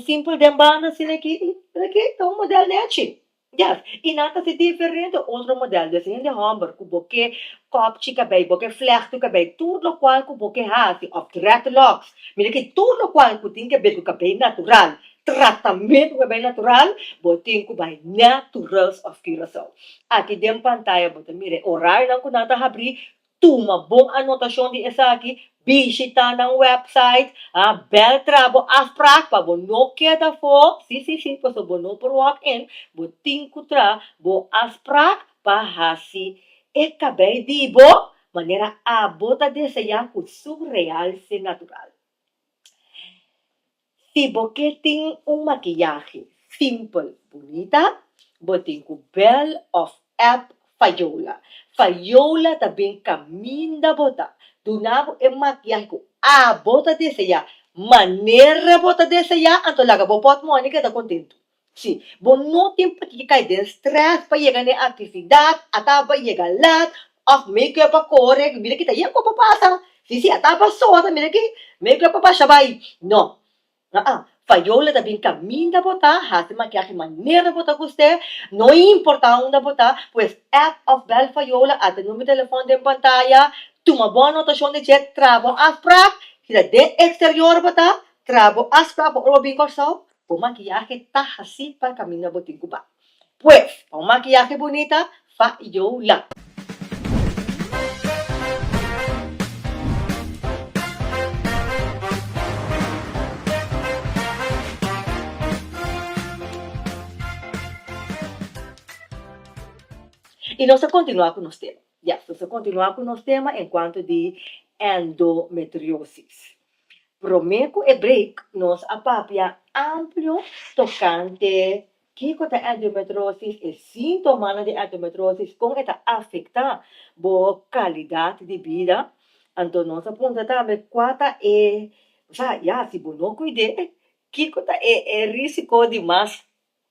simpel den banda asina aki, i aki ta un model nechi. Yes, i nan ta hasi diferente otro model. Dus hende hòmber ku bo ke kòpchi kabei, bo ke flèktu kabei, tur lokual ku bo ke hasi, òf dreadlocks, mira aki tur lokual ku tin ke ber ku kabei natural, Tratamentu ku bai natural, bo tin ku bai Naturals of Curaçao. Aki den pantaya bo ta mira e orarionan ku nan ta habrí, tuma bon anotashon di esaki, bishitá nan wèpsait, ha, bèl traha bo afprak pa bo no keda afó, sí, sí, sí, pasobra bo no por walk in, bo tin ku traha bo afprak pa hasi e kabei di bo manera abo ta deseá ku su realse natural. Si bo ke tin un makiyahe simpel bunita, bo tin ku bel òf app Fayola. Fayola ta bin kaminda bo ta, duna bo e makiyahe ku abo ta deseá, manera bo ta deseá, anto laga bo pòtmòni keda kontentu. Sí, bo no tin pa kiko kai den stress pa yega na e aktividat, ata pa yega lat, òf make-up a kore, mira ki ta yen ku por pasa. Sí, sí, ata pa soda, mira ki make-up a basha bai. No, aa, Fayola ta bin kaminda bo ta, hasi makiahe manera bo ta gust'é, no importá unda bo ta, pues app òf bèl Fayola, ata number telefòn den pantaya, tuma bo anotashon di dje, traha bo afsprak, si ta den eksterior bo ta, traha bo afsprak pa ora bo bin Kòrsou, bo makiahe ta hasí pa kaminda bo tin ku bai. Pues, pa un makiahe bunita, Fayola. I nos ta kontinuá ku nos tema. Yes, nos ta kontinuá ku nos tema enkuanto di endometriosis. Promé ku e break nos a papia amplio tokante kiko ta endometriosis, e síntomanan di endometriosis, kon e ta afektá bo kalidat di bida. Anto nos a puntra tambe kua ta e, osea, ya, si bo no kuid'é, kiko ta e e rísiko di mas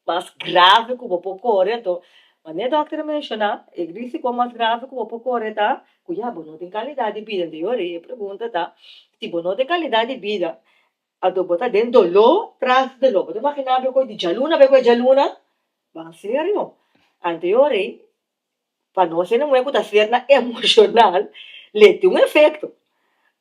mas grave ku bo por kore. Anto, manera dòkter a menshoná, e rísiko mas grave ku bo por kore ta ku ya bo no tin kalidat di bida. Anto yora e pregunta ta, si bo no tin kalidat di bida, anto bo ta den doló tras doló. Bo ta imaginá bo ku di djaluna bai ku e djaluna? Ban serio. Anto yora Pa nos hende muhé ku ta ser na emoshonal le tin un efekto.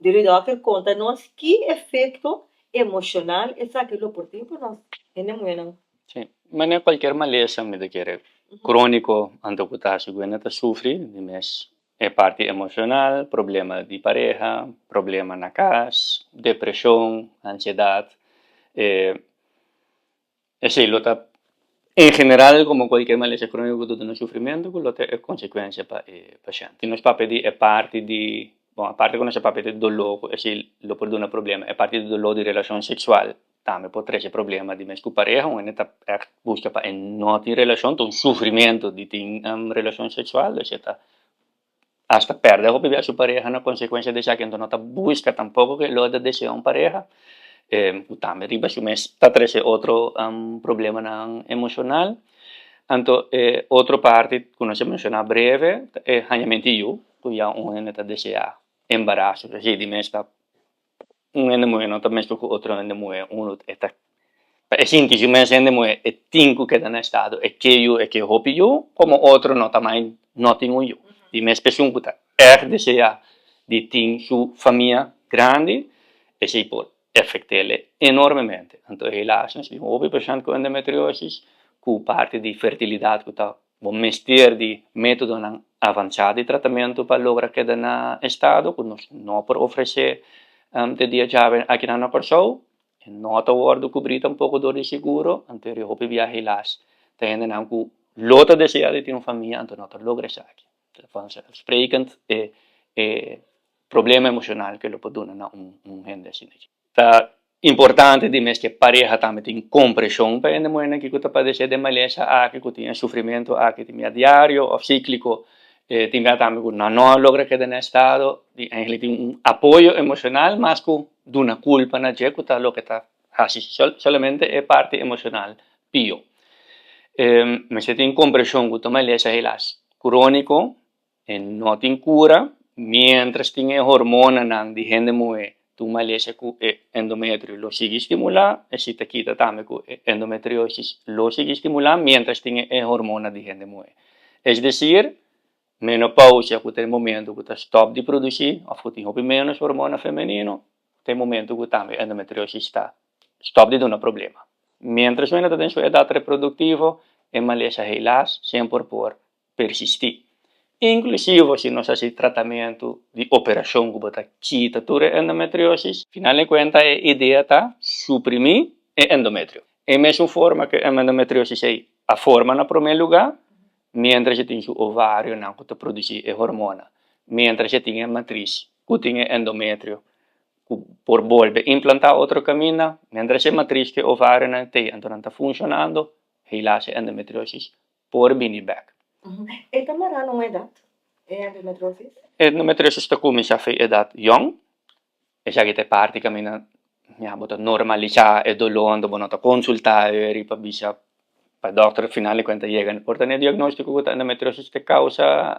Diri dòkter konta nos ki efekto emoshonal esaki lo por tin pa nos hende muhénan. Sí, manera kualkier malesa mi ta kere króniko anto ku ta hasi ku hende ta sufri di mes e parti emoshonal, problema di pareha, problema na kas, depreshon, ansiedat, Esei lo ta en general como cualkier malesa crónico cu ta duna sufrimento cu lo ta e consecuencia pa e pashent. Si nos papia di e parti di, bon aparte cu nos a papia di doló cu esei lo por duna problema, e parti di doló di relacion sexual tambe por trece problema di mes cu pareha, un hende ta echt busca pa e no tin relacion, ta un sufrimento di tin relacion sexual, dus e ta Hasta perde hopi bia su pareha na consecuencia di esaki, enton no ta busca tampoco ke lo ta desea un pareha, cu tambe riba su mes ta trece otro problemanan emocional. Anto e otro parti cu nos a menciona breve ta e hañamento di yu, cu ya un hende ta desea embaraso, esey di mes ta Un hende muhé no ta meskla ku otro hende muhé, unu e ta pa e sinti su mes hende muhé e tin ku keda na estado, e ke yu, e ke hopi yu, komo otro no ta mai no tin un yu. Di mes pesun ku ta ègt deseá di tin su famia grandi, esei por efekt'el enormemente. Anto helaas nos tin hopi pashènt ku endometriosis ku parti di fertilidat ku ta Bo mester di métodonan avansá di tratamentu pa logra keda na estado ku nos no por ofresé te dia djawe akinan na Kòrsou. E no ta wòrdu kubrí tampoko dor di seguro, anto e hopi biaha helaas ta hendenan ku lo ta deseá di tin un famia anto no ta logra esaki. Vanzelfsprekend e problema emoshonal ke lo por duna na un hende asina. Ta importante di mes ke pareha tambe tin kompreshon pa hende muhernan kiko ta padesé den malesa aki ku tin e sufrimentu aki tin bia diario òf síkliko tin bia tambe ku nan no a logra keda na estado di eigentlik tin un apoyo emoshonal mas ku duna kulpa na dje ku ta loke ta hasi solamente e parti emoshonal pio. Mester tin kompreshon ku ta malesa helas króniko E no tin cura, mientras tin e hormonanan di hende muhe tu malesa cu e endometrio lo sigui stimula, e si ta kita tambe cu e endometriosis lo sigui stimula mientras tin e hormona di hende muhe. Es decir, menopausia cu ta e momento cu ta stop di produci of cu tin hopi menos hormona femenino, ta e momento cu tambe endometriosis ta stop di duna problema. Mientras mena ta den su edad reproductivo, e malesa helaas semper por persistí. Inklusivo si nos hasi tratamentu di operashon ku bo ta kita tur e endometriosis. Final di kuenta e idea ta suprimí e endometrio. E mesun forma ku e endometriosis ei a forma na promé lugá, miéntras e tin su ovarionan ku ta produsí e hormona, miéntras e tin e matris ku tin e endometrio ku por bolbe implantá otro kaminda, miéntras e matris ku e ovarionan t'ei anto nan ta funshonando, helaas e endometriosis por bini bek. E ta mará na un edat, e endometriosis? Endometriosis ta kuminsá for e edat yòn. Esaki ta e parti kaminda ya bo ta normalisá e doló anto bo no ta konsultá e eri pa bisa pa e dòkter final di kuenta yega por ta na e diagnóstiko ku ta endometriosis ta e kousa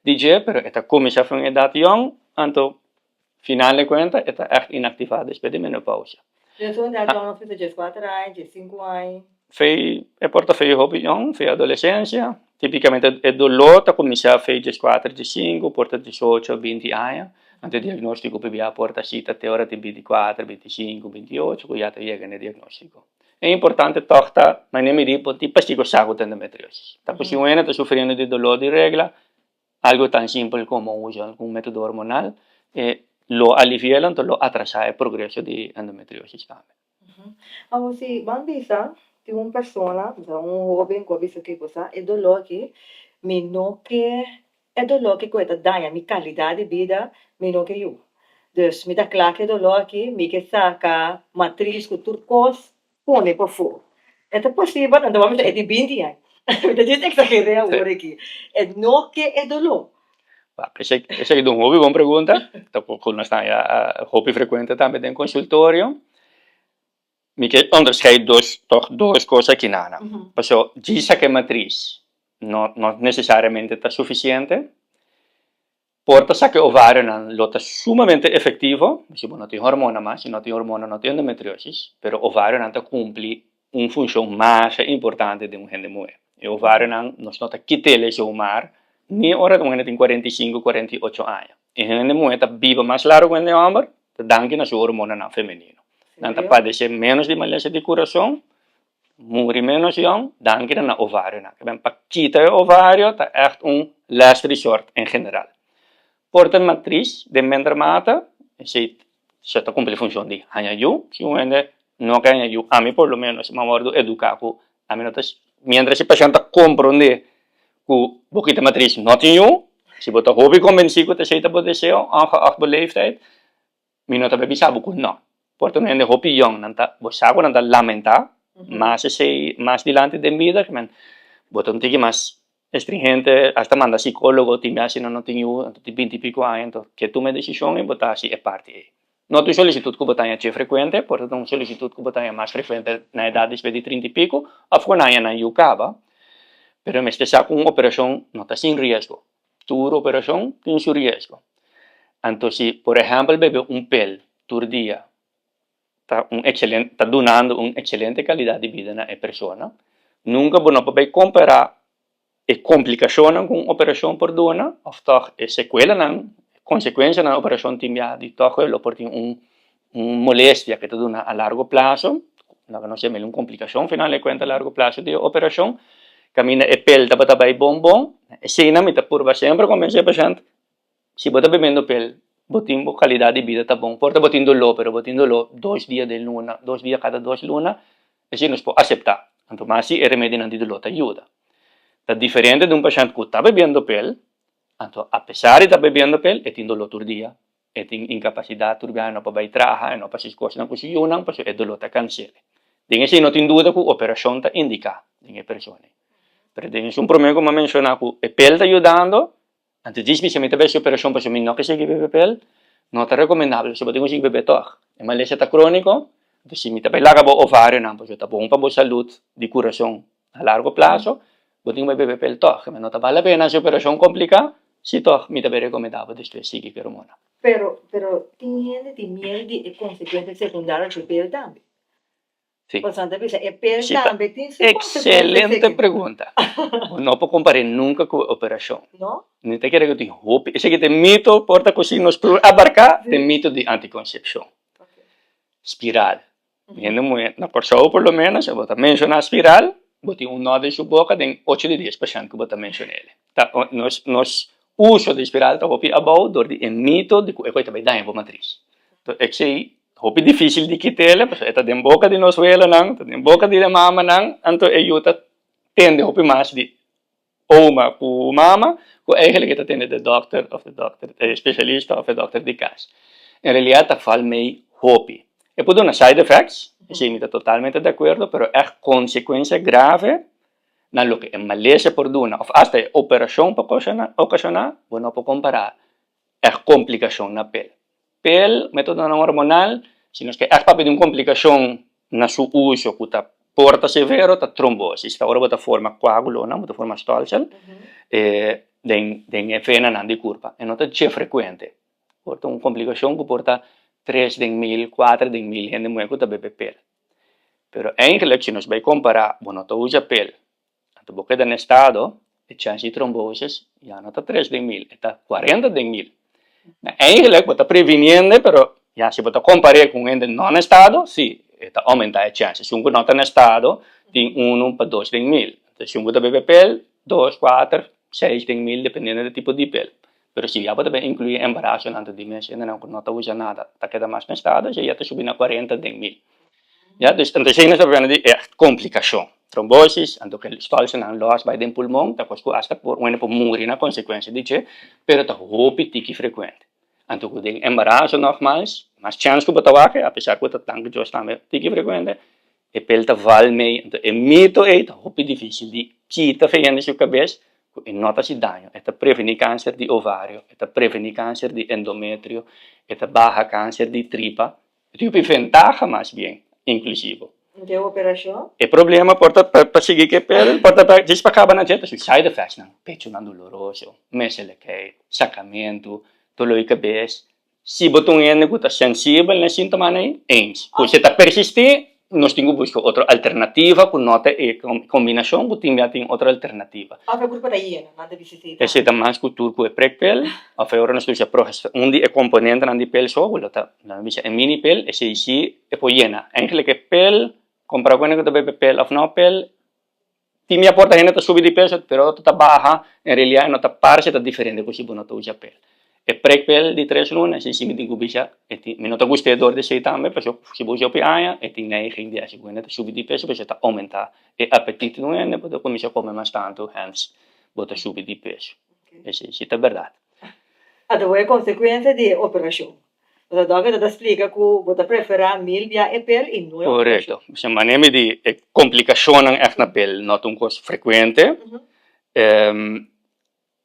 di dje, pero e ta kuminsá for un edat yòn anto final di kuenta e ta ègt inaktivá despues di menopousia. Dus un da jong nos bisa 14 aña, 15 aña. Fei e por ta fei hopi jong, fei adolesensia. Tipikamente e doló ta kuminsá fei 14, 15, por ta 18, 20 aña. Anto e diagnóstiko por bia por ta sita te ora tin 24, 25, 28 ku ya ta yega na e diagnóstiko. E importante tòg ta manera mi di bo tin pasiko sa ku ta endometriosis. Ta ku si un hende ta sufriendo di doló di regla, algo tan simpel komo usa algun método hormonal e lo alivi'el anto lo atrasá e progreso di endometriosis tambe. Awor si ban bisa tin un persona, bisa un hoben ku a bisa ke bo sa e doló aki mi no ke e doló aki ku e ta daña mi kalidat di bida mi no ke yu. Dus mi ta kla ku e doló aki mi ke saka matris ku tur kos pone pafó. E ta posibel? Anto bo a bisa e tin 20 aña. Mi ta djis eksager'é awor aki. E no ke e doló. Esaki ta un hopi bon pregunta, ta ku nos ta haña hopi frekuente tambe den konsultorio. Mi ke onderschei dos, tòg dos kos aki nana. Pasobra djis saka e matris no no nesesariamente ta sufisiente. Por ta saka e ovarionan lo ta sumamente efektivo, si bo no tin hormona mas, si no tin hormona no tin endometriosis, pero ovarionan ta kumpli un funshon masha importante den un hende muhé. E ovarionan nos no ta kit'el zomaar ni ora un hende tin 45, 48 aña. E hende muhé ta biba mas largu ku hende hòmber ta danki na su hormonanan femenino. Nan ta padesé ménos di malesa di kurason, muri ménos yòn, danki na nan ovarionan. Ke pa kita e ovario ta ègt un last resort en general. Por ta matris den mender mate, esei So ta kumpli funshon di haña yu. Si un hende no ke haña yu, ami por lo menos mi a wòrdu eduká ku ami no ta, miéntras e pashènt ta komprondé ku bo kita matris no tin yu, si bo ta hopi kombensí ku ta esei ta bo deseo, ongeacht bo leeftijd, mi no ta bai bisa bo ku nò. Por ta un hende hopi yòn, nan ta, bo sa ku nan ta lamentá mas esei mas dilanti den bida, bo ta un tiki mas Estringente, hasta manda psicólogo, tin bia si nan no tin yu, anto tin binti y pico aña, anto ke tuma e decision y bo ta haci e parti ey. No ta un solicitud cu bo ta haña che frecuente, por ta un solicitud cu bo ta haña mas frecuente na edad despues di trinta y pico, of cu nan haña nan yu caba, pero mester sa cu un operacion no ta sin riesgo, tur operacion tin su riesgo. Anto si por ehempel bebe un pel tur dia, ta un excelente, ta dunando un excelente calidad di bida na e persona. Nunca bo no por bay compara e complicacionnan cu un operacion por duna of toch e secuelanan, consecuencianan e operacion tin bia di toch lo por tin un un molestia cu ta duna a largo plazo, loke nos yama un complicacion final de cuenta a largo plazo di e operacion, caminda e pel tabata bay bon bon, eseynan mi ta purba semper convence e pashent Si bo ta bebiendo pel, bo tin bo calidad di bida ta bon. Por ta bo tin doló, pero bo tin doló dos dia den luna, dos dia cada dos luna, esei nos por acepta. Anto mas si e remedionan di doló ta yuda. Ta diferente di un pashent cu ta bebiendo pel, anto apesar di ta bebiendo pel, e tin doló tur dia, e tin incapacidad tur biaha, e no por bay traha, e no por haci cosnan cu su yunan, pasobra e doló ta cans'el. Den esei no tin duda cu operacion ta indica den e persona ei. Pero den esun prome cu mi a menciona cu e pel ta yudando, Anto djis bisa mi ta besi operashon pasobra mi no ke sigui bebe pel, no ta rekomendabel pasobra bo tin ku sigui bebe tòg. E malesa ta króniko, anto si mi ta bai laga bo ovarionan pasobra ta bon pa bo salud di kurason a largo plaso, bo tin ku bai bebe pel tòg. No ta bal la pena hasi operashon kompliká si tòg mi ta bai rekomendá bo despues sigui ku e hormona. Pero, pero tin hende tin miedu di e konsekuensia sekundario di pel tambe. Sí. Pasobra ta bisa e pel Sí, ta tambe tin su consecuencia excelente segun. pregunta. Bo no por compar'é nunca cu e operacion. No? Mi ta kere cu tin hopi, esaki ta e mito, por ta cu si nos por abarca, ta e mito di anticoncepcion. Spiral. Hende muhe, na Corsou por lo menos, bo ta menciona spiral, bo tin un no den su boca den ocho di dies pashent cu bo ta mencion'el. Ta, nos, nos uso di spiral ta hopi abou dor di e mito di cu e coy ta bay daña bo matriz. Esei hopi difícil di kit'el, pasobra e ta den boka di nos welanan, ta den boka di e mamanan, anto e yu ta tende hopi mas di oma ku mama ku eigenlijk e ta tende di dòkter òf di dòkter e spesialista òf e dòkter di kas. En realidat ta fal mei hopi. E por duna side effects, esei mi ta totalmente di akuerdo, pero ègt konsekuensia grave na loke e malesa por duna òf asta e operashon por okashoná, bo no por kompará ègt komplikashon na pel. Pel, metodonan hormonal, si nos ke ègt papia di un komplikashon na su uso ku ta por ta severo, ta trombosis. Ta ora bo ta forma koagulonan, bo ta forma stolsel den den e venanan di kurpa. E no ta dje frekuente. Por ta un komplikashon ku por ta. Tres den mil, kuater den mil hende muhé ku ta bebe pel. Pero eigenlijk si nos bai kompará bo no ta usa pel, anto bo keda na estado, e chèns di trombosis ya no ta tres den mil, e ta kuarenta den mil. Na eigenlijk bo ta previniendo pero ya si bo ta kompar'é ku un hende no na estado, si, e ta oumentá e chèns. Esun ku no ta na estado tin unu pa dos den mil. Anto esun ku ta bebe pel, dos, kuater, seis den mil dependiendo di tipo di pel. Pero si ya bo ta bin inclui embarasonan ta di mes hendenan cu no ta usa nada ta keda mas na estado esey ya ta subi na cuarenta den mil. Ya, dus entonces esey nos ta papia di e complicacion. Trombosis, anto ke stolsonan los bay den pulmon ta cos cu hasta por un hende por muri na consecuencia di dje, pero ta hopi tiki frecuente. Anto cu den embaraso nogmaals, mas chance cu bo ta wak, apesar cu ta tanke Dios tambe tiki frecuente, E pel ta val mei, anto e mito ei ta hopi dificil di kita fe hende su cabes cu e no ta haci daño. E ta preveni cancer di ovario, e ta preveni cancer di endometrio, e ta baha cancer di tripa. E tin hopi ventaha mas bien, inclusivo. Anto e operacion? E problema por ta pa sigui cu e pel, por ta pa djis pa caba na dje ta su side effectsnan, pechonan doloroso, meselekheid, sacamento, dolor di cabes. Si bo ta un hende ku ta sensibel na e sintomanan ei, eens. Ku si e ta persistí, nos tin ku buska otro alternativa ku no ta e kombinashon ku tin bia tin otro alternativa. Òf e grupo ta yena, nan ta bisa esei tambe. Esei ta mas ku tur ku e prekpel, òf e ora nos ta usa progest, un di e komponentenan di pel so, ku lo ta, nan ta bisa e mini pel, esei si e por yena. Eigentlik e pel, kompara ku hende ku ta bebe pel òf no pel, Tin mi aporta hende ta subi di peso pero otro ta baha, en realidad e no ta parse ta diferente ku si bo no ta usa pel. E prekpel di tres luna esei si mi tin ku bisa e tin mi no ta gust'é dor di esei tambe pasobra si bo usa hopi aña e tin neiging di hasi ku hende ta subi di peso pasobra ta aumenta e apetit di un hende bo ta kuminsá kome mas tantu hens bo ta subi di peso. Esei si ta bèrdat. Anto bo e konsekuensia di e operashon. Pasobra dòkter ta splika ku bo ta preferá mil bia e pel i no e operashon. Korekto. Pasobra manera mi di e komplikashonnan ègt na pel no ta un kos frekuente.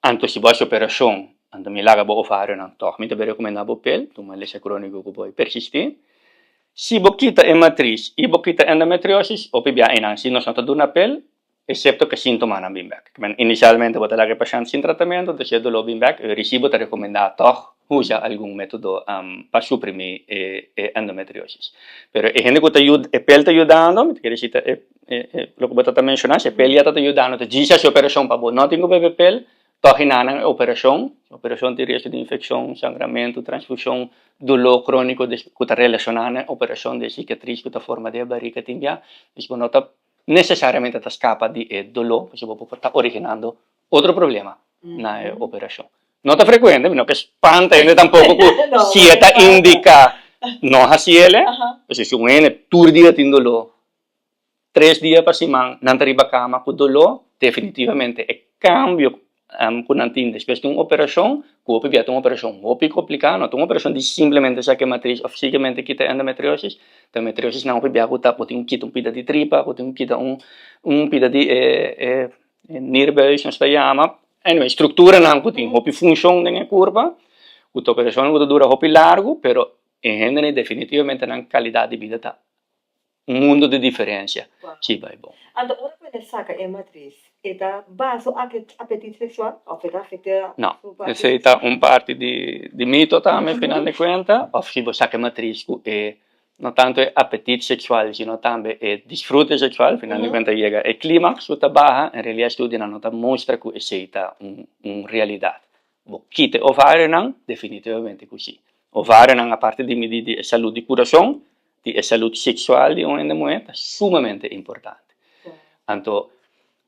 Anto si bo hasi operashon, anto mi laga bo ovarionan tòg mi ta bai rekomendá bo pel, ta un malesa króniko ku por persistí. Si bo kita e matris i bo kita endometriosis, hopi bia einan si nos no ta duna pel, Excepto cu e sintomanan bin bek. Kimen inicialmente bo ta laga e pashent sin tratamento, enton si e dolor bin bek, e ricibo ta recomenda tog usa algun metodo pa suprimi e endometriosis. Pero e hende cu ta yuda, e pel ta yudando, mi ta kere si ta e loke bo ta ta menciona, si e pel ya ta ta yudando, ta djis haci operacion pa bo no tin cu bebe pel, tog e nanan e operacion, operacion tin riesgo di infeccion, sangramento, transfusion, dolor cronico cu ta relaciona na e operacion di e cicatriz cu ta forma den e barica tin bia, dus bo no ta nesesariamente ta skapa di e doló, pasobra bo por ta originando otro problema na e operashon. No ta frekuente, mi no ke spanta hende tampoko ku si e ta indiká no hasi el, pasobra si un hende tur dia tin doló, tres dia pa siman nan ta riba kama ku doló, definitivamente e kambio ku nan tin despues di un operashon, ku hopi bia ta un operashon hopi kompliká, no ta un operashon di simplemente saka e matris òf simplemente kita endometriosis, endometriosis nan hopi bia ku ta bo tin ku kita un pida di tripa, bo tin ku kita un un pida di e e nierbuis nos ta yama, anyway strukturanan ku tin hopi funshon den e kurpa, ku ta operashonnan ku ta dura hopi largu, pero e hendenan definitivamente nan kalidat di bida ta Un mundo di diferencia. Si bai bon. Anto ora cu e saca e matriz, e ta baha su apetit sexual of e ta afecta No, su parti esey ta un parti di di mito tambe final di cuenta, of si bo saca e matriz cu e no tanto e apetit sexual sino tambe e disfrute sexual, final di cuenta yega e climax cu ta baha, en realidad estudionan no ta mustra cu esey ta un un realidad. Bo kita e ovarionan? Definitivamente cu si. Ovarionan aparte di midi di e salud di curason, di e salud sexual di un hende muhe ta sumamente importante. Anto,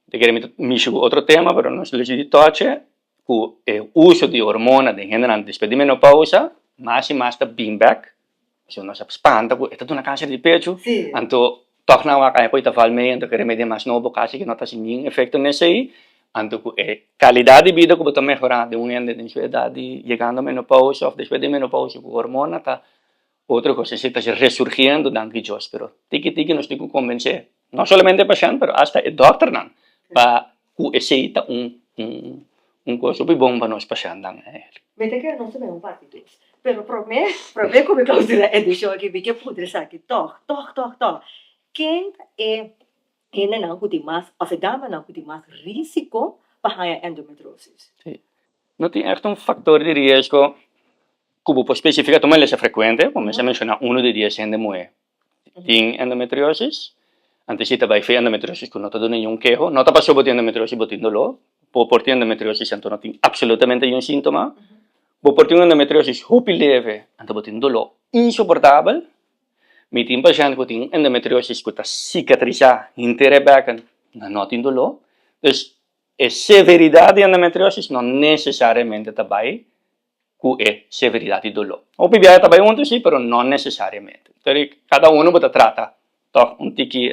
te kere mi ta mishi cu otro tema, pero nos lo di toche cu e uso di hormona den hendenan despues di menopausa mas y mas ta bin bek So nos a spanta ku e ta duna kanser di pechu, anto tòg nan wak aña ku e ta val mei, anto ku e remedio mas nobo kasi ku no ta hasi ningún efekto na esei, anto ku e kalidat di bida ku bo ta mehorá den un hende den su edat di yegando menopousa òf despues di menopousa ku hormona ta otro kos, esei ta resurgiendo danki Dios, pero tiki tiki nos tin ku kombensé no solamente e pashènt pero asta e dòkternan pa ku esei ta un un kos hopi bon pa nos pashèntnan. Mi ta kere nos ta bai un parti dos, pero promé promé ku mi klausura e edishon aki mi ke puntra esaki tòg tòg tòg tòg ken ta e hendenan ku tin mas òf e damanan ku tin mas risiko pa haña endometriosis? Sí, no tin ègt un faktor di riesgo. Ku bo por spesifiká ta un malesa frekuente, bo mester menshoná unu di dies hende muhé tin endometriosis. Anto si ta bai fe endometriosis ku no ta duna niun keho, no ta pasobra bo tin endometriosis bo tin doló, bo por tin endometriosis anto no tin apsolutamente niun síntoma. Bo por tin un endometriosis hopi leve anto bo tin doló insoportabel. Mi tin pashènt ku tin endometriosis ku ta sikatrisá henter e bèken, nan no tin doló. Dus e severidat di endometriosis no nesesariamente ta bai ku e severidat di doló. Hopi biaha ta bai huntu sí, pero no nesesariamente. Entonces kada uno bo ta trata tòg un tiki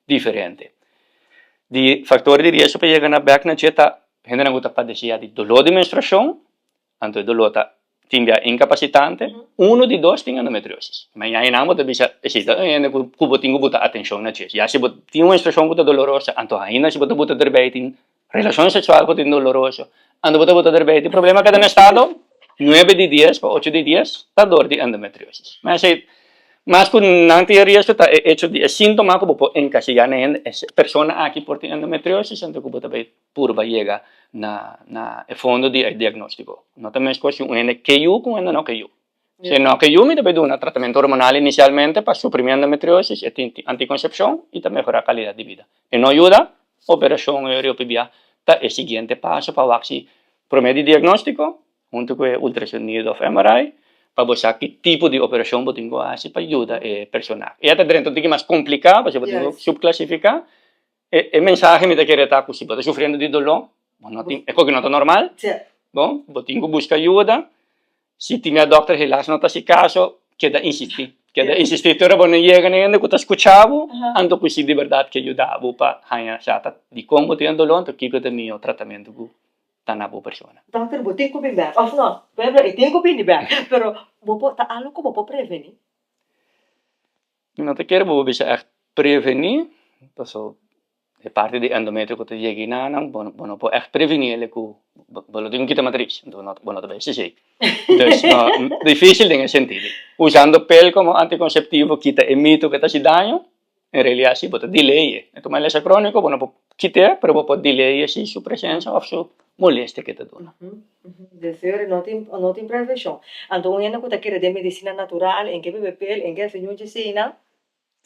diferente. Di faktor di riesgo pa yega na bèk na dje ta hendenan ku ta padesé ya di doló di menstruashon, anto e doló ta tin bia inkapasitante, uno di dos tin endometriosis. Ma ya einan bo ta bisa esei ta un hende ku bo tin ku buta atenshon na dje. Ya si bo tin un menstruashon ku ta doloroso, anto ainda si bo ta buta derbei tin Relashon seksual ku tin doloroso. Ando bo ta bota derbei tin problema kada na estado, nuebe di dies pa ocho di dies ta dor di endometriosis. Ma esei mas ku nan tin e riesgo ta e echo di e sintoma ku bo por enkasiyá na hende, e persona aki por tin endometriosis anto ku bo ta bai purba yega na na e fondo di e diagnostiko. No ta meskos si un hende ke yu ku un hende no ke yu. Si no ke yu mi ta bai duna tratamentu hormonal inisialmente pa suprimi endometriosis e tin antikonsepshon i ta mehorá kalidat di bida. E no yuda, operashon e ora pibia ta e siguiente paso pa wak si promé di diagnóstiko huntu ku e ultrasonido òf MRI pa bo sa ki tipo di operashon bo tin ku hasi pa yuda e persona. E a ta drenta un tiki mas kompliká pasobra bo tin ku supklasifiká. E mensahe mi ta kere ta ku si bo ta sufriendo di doló bo no tin e koki no ta normal, bon bo tin ku buska yuda. Si tin e dokter helaas no ta hasi kaso, keda insistí. Keda insistí te ora bo no yega na hende ku ta skucha bo, anto ku si di bèrdat ke yuda bo pa haña sa ta dikon bo tin e doló, anto kiko ta e mihó tratamentu ku ta na bo persona. Dokter, bo tin ku bin bèk òf no? Por ehemplo, e tin ku bini bèk, pero bo por ta algu ku bo por prevení? Mi no ta kere bo por bisa ègt prevení, pasobra E parti di endometrio ku ta yega enanan, bo bo no por ègt prevení el ku bo lo tin ku kita matris, enton bo no ta bai hasi esei. Dus no, difísil den e sentido. Usando pel komo antikonseptivo kita e mito ku e ta hasi daño, en realidat si bo ta delay e. E ta un malesa króniko, bo no por kit'é, pero bo por delay e si su presensia òf su molestia ku e ta duna. Deseo no tin no tin prevenshon. Anto un hende ku ta kere den medisina natural, en ke bebe pel, en ke hasi ñuchi asina,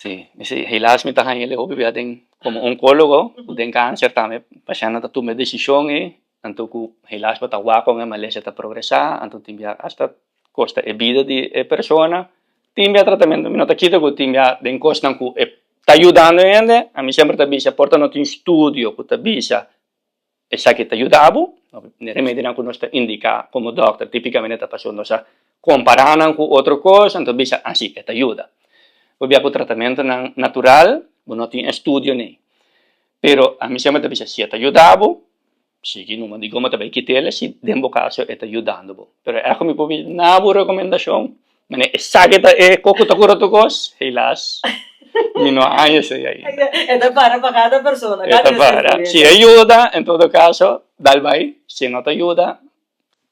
Sí, sí, helaas mi ta haña el e hopi bia den komo onkólogo ku den kanser tambe pashèntnan ta tuma e desishon ei, anto ku helaas bo ta wak kon e malesa ta progresá, anto tin bia asta kosta e bida di e persona. Tin bia tratamentu, mi no ta kita ku tin bia den kosnan ku e ta yudando e hende, ami semper ta bisa por ta no tin studio ku ta bisa Esaki ta yuda bo. E remedinan ku nos ta indiká komo dòkter tipikamente ta pasobra nos a kompará nan ku otro kos, anto bisa asi e ta yuda. Pabia ku tratamentunan natural bo no tin estudio nei. Pero ami semper ta bisa si e ta yuda bo, sigui numa di goma ta bai kit'el si den bo kaso e ta yudando bo. Pero e ku mi por bisa na bo rekomendashon Mane esaki ta e kos ku ta kura tur kos? Helaas, mi no a haña esei ainda. E ta para pa kada persona, E ta para. Si e yuda, en todo kaso, dal bai. Si e no ta yuda,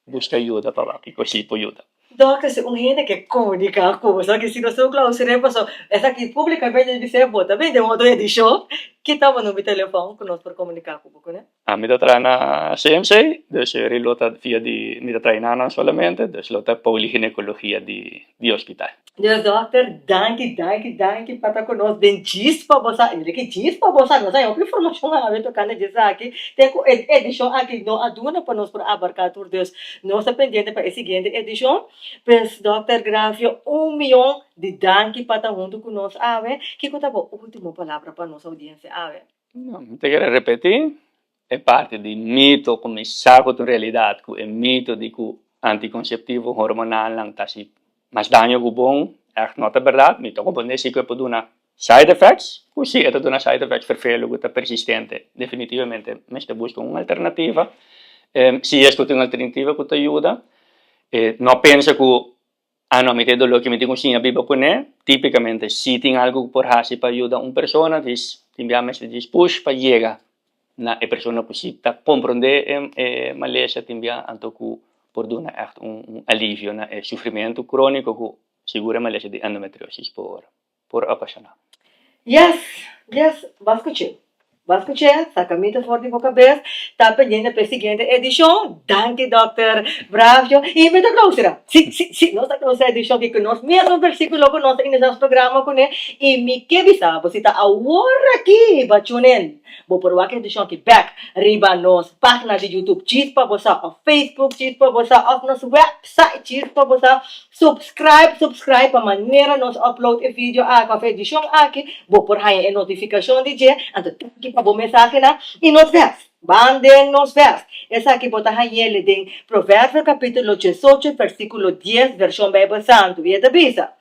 buska yuda pa wak kiko si por yuda. Dòkter, si un hende ke komuniká ku bo, esaki si nos ta un klausur'é pasobra esaki públikamente bis'é bo ta bini den otro edishon, ki ta bo number di telefòn ku nos por komuniká ku bo kuné? Ami ta traha na CMC, dus eri lo ta via di, mi ta traha nan solamente, dus lo ta poliginecologia di di hospital. Dus dokter, danki, danki, danki pa ta ku nos den djis pa bo sa, mira ki djis pa bo sa, nos a hopi informashon awe tokante dje esaki, te ku e edishon aki no a duna pa nos por abarká tur, dus nos ta pendiente pa e siguiente edishon. Pues dokter Grafio, un miyon di danki pa ta huntu ku nos awe. Kiko ta bo ultimo palabra pa nos oudiensia awe? No, mi ta kere repetí e parti di mito ku mi sa ku ta un realidat, ku e mito di ku antikonseptivo hormonalnan ta hasi mas daño ku bon, ègt no ta bèrdat. Mi ta komprondé si ku e por duna side effects, ku si e ta duna side effects ferfelu ku ta persistente, definitivamente mester buska un alternativa. Si es ku tin un alternativa ku ta yuda, no pensa ku Ah no, mi ta e doló ki mi tin ku siña biba kuné. Típikamente si tin algu ku por hasi pa yuda un persona, dis tin bia mester djis push pa yega na e persona ku si ta komprondé e malesa, tin bia anto ku por duna ègt un alivio na e sufrimentu króniko ku sigur e malesa di endometriosis por por okashoná. Yes, yes, bo a skuch'é. Bo a skuch'é? Saka mito for di bo kabes. Ta pendiente pa e siguiente edishon. Danki dòkter Bravio. I mi ta klousera. Si, si, si, nos ta klousera edishon aki ku nos mesmo versíkulo ku nos ta inisá nos programa kuné. I mi ke bisa bo si ta awor aki bo a tune in, bo por wak e edishon aki bèk riba nos página di YouTube Djis pa Bo Sa òf Facebook Djis pa Bo Sa òf nos wèpsait Djis pa Bo Sa. Subscribe, subscribe pa manera nos upload e video aki of e edicion aki, bo por haña e notificacion di dje, anto danki pa bo mensahenan y nos vers. Ban den nos vers. Esaki bo ta hañ'el den Proverbio capitulo diesocho versiculo dies version Bijbel Santu y e ta bisa,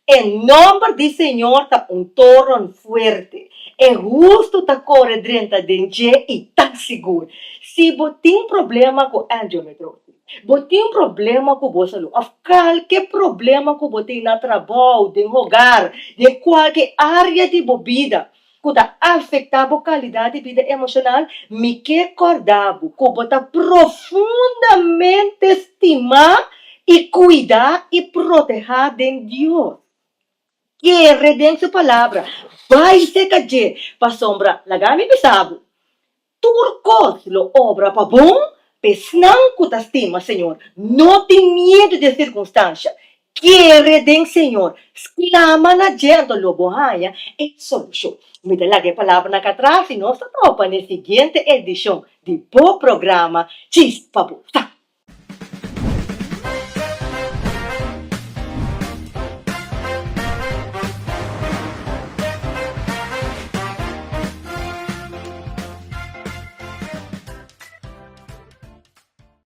E nomber di Señor ta un toron fuerte, e hustu ta core drenta den dje y ta sigur. Si bo tin problema cu endometriosis, Bo tin problema ku bo salú òf kalke problema ku bo tin na trabou, den hogar, den kualke área di bo bida ku ta afektá bo kalidat di bida emoshonal, mi ke kòrda bo ku bo ta profundamente stimá i kuidá i protehá den Dios. Kere den su palabra, bai serka dje, pasobra laga mi bisa bo, Tur kos lo obra pa bon p'esnan ku ta stima Señor. No tin miedu di e sirkunstansha. Kere den Señor, sklama na dje anto lo bo haña e solushon. Mi ta laga e palabranan akí atras i nos ta topa n'e siguiente edishon di bo programa Djis pa Bo Sa.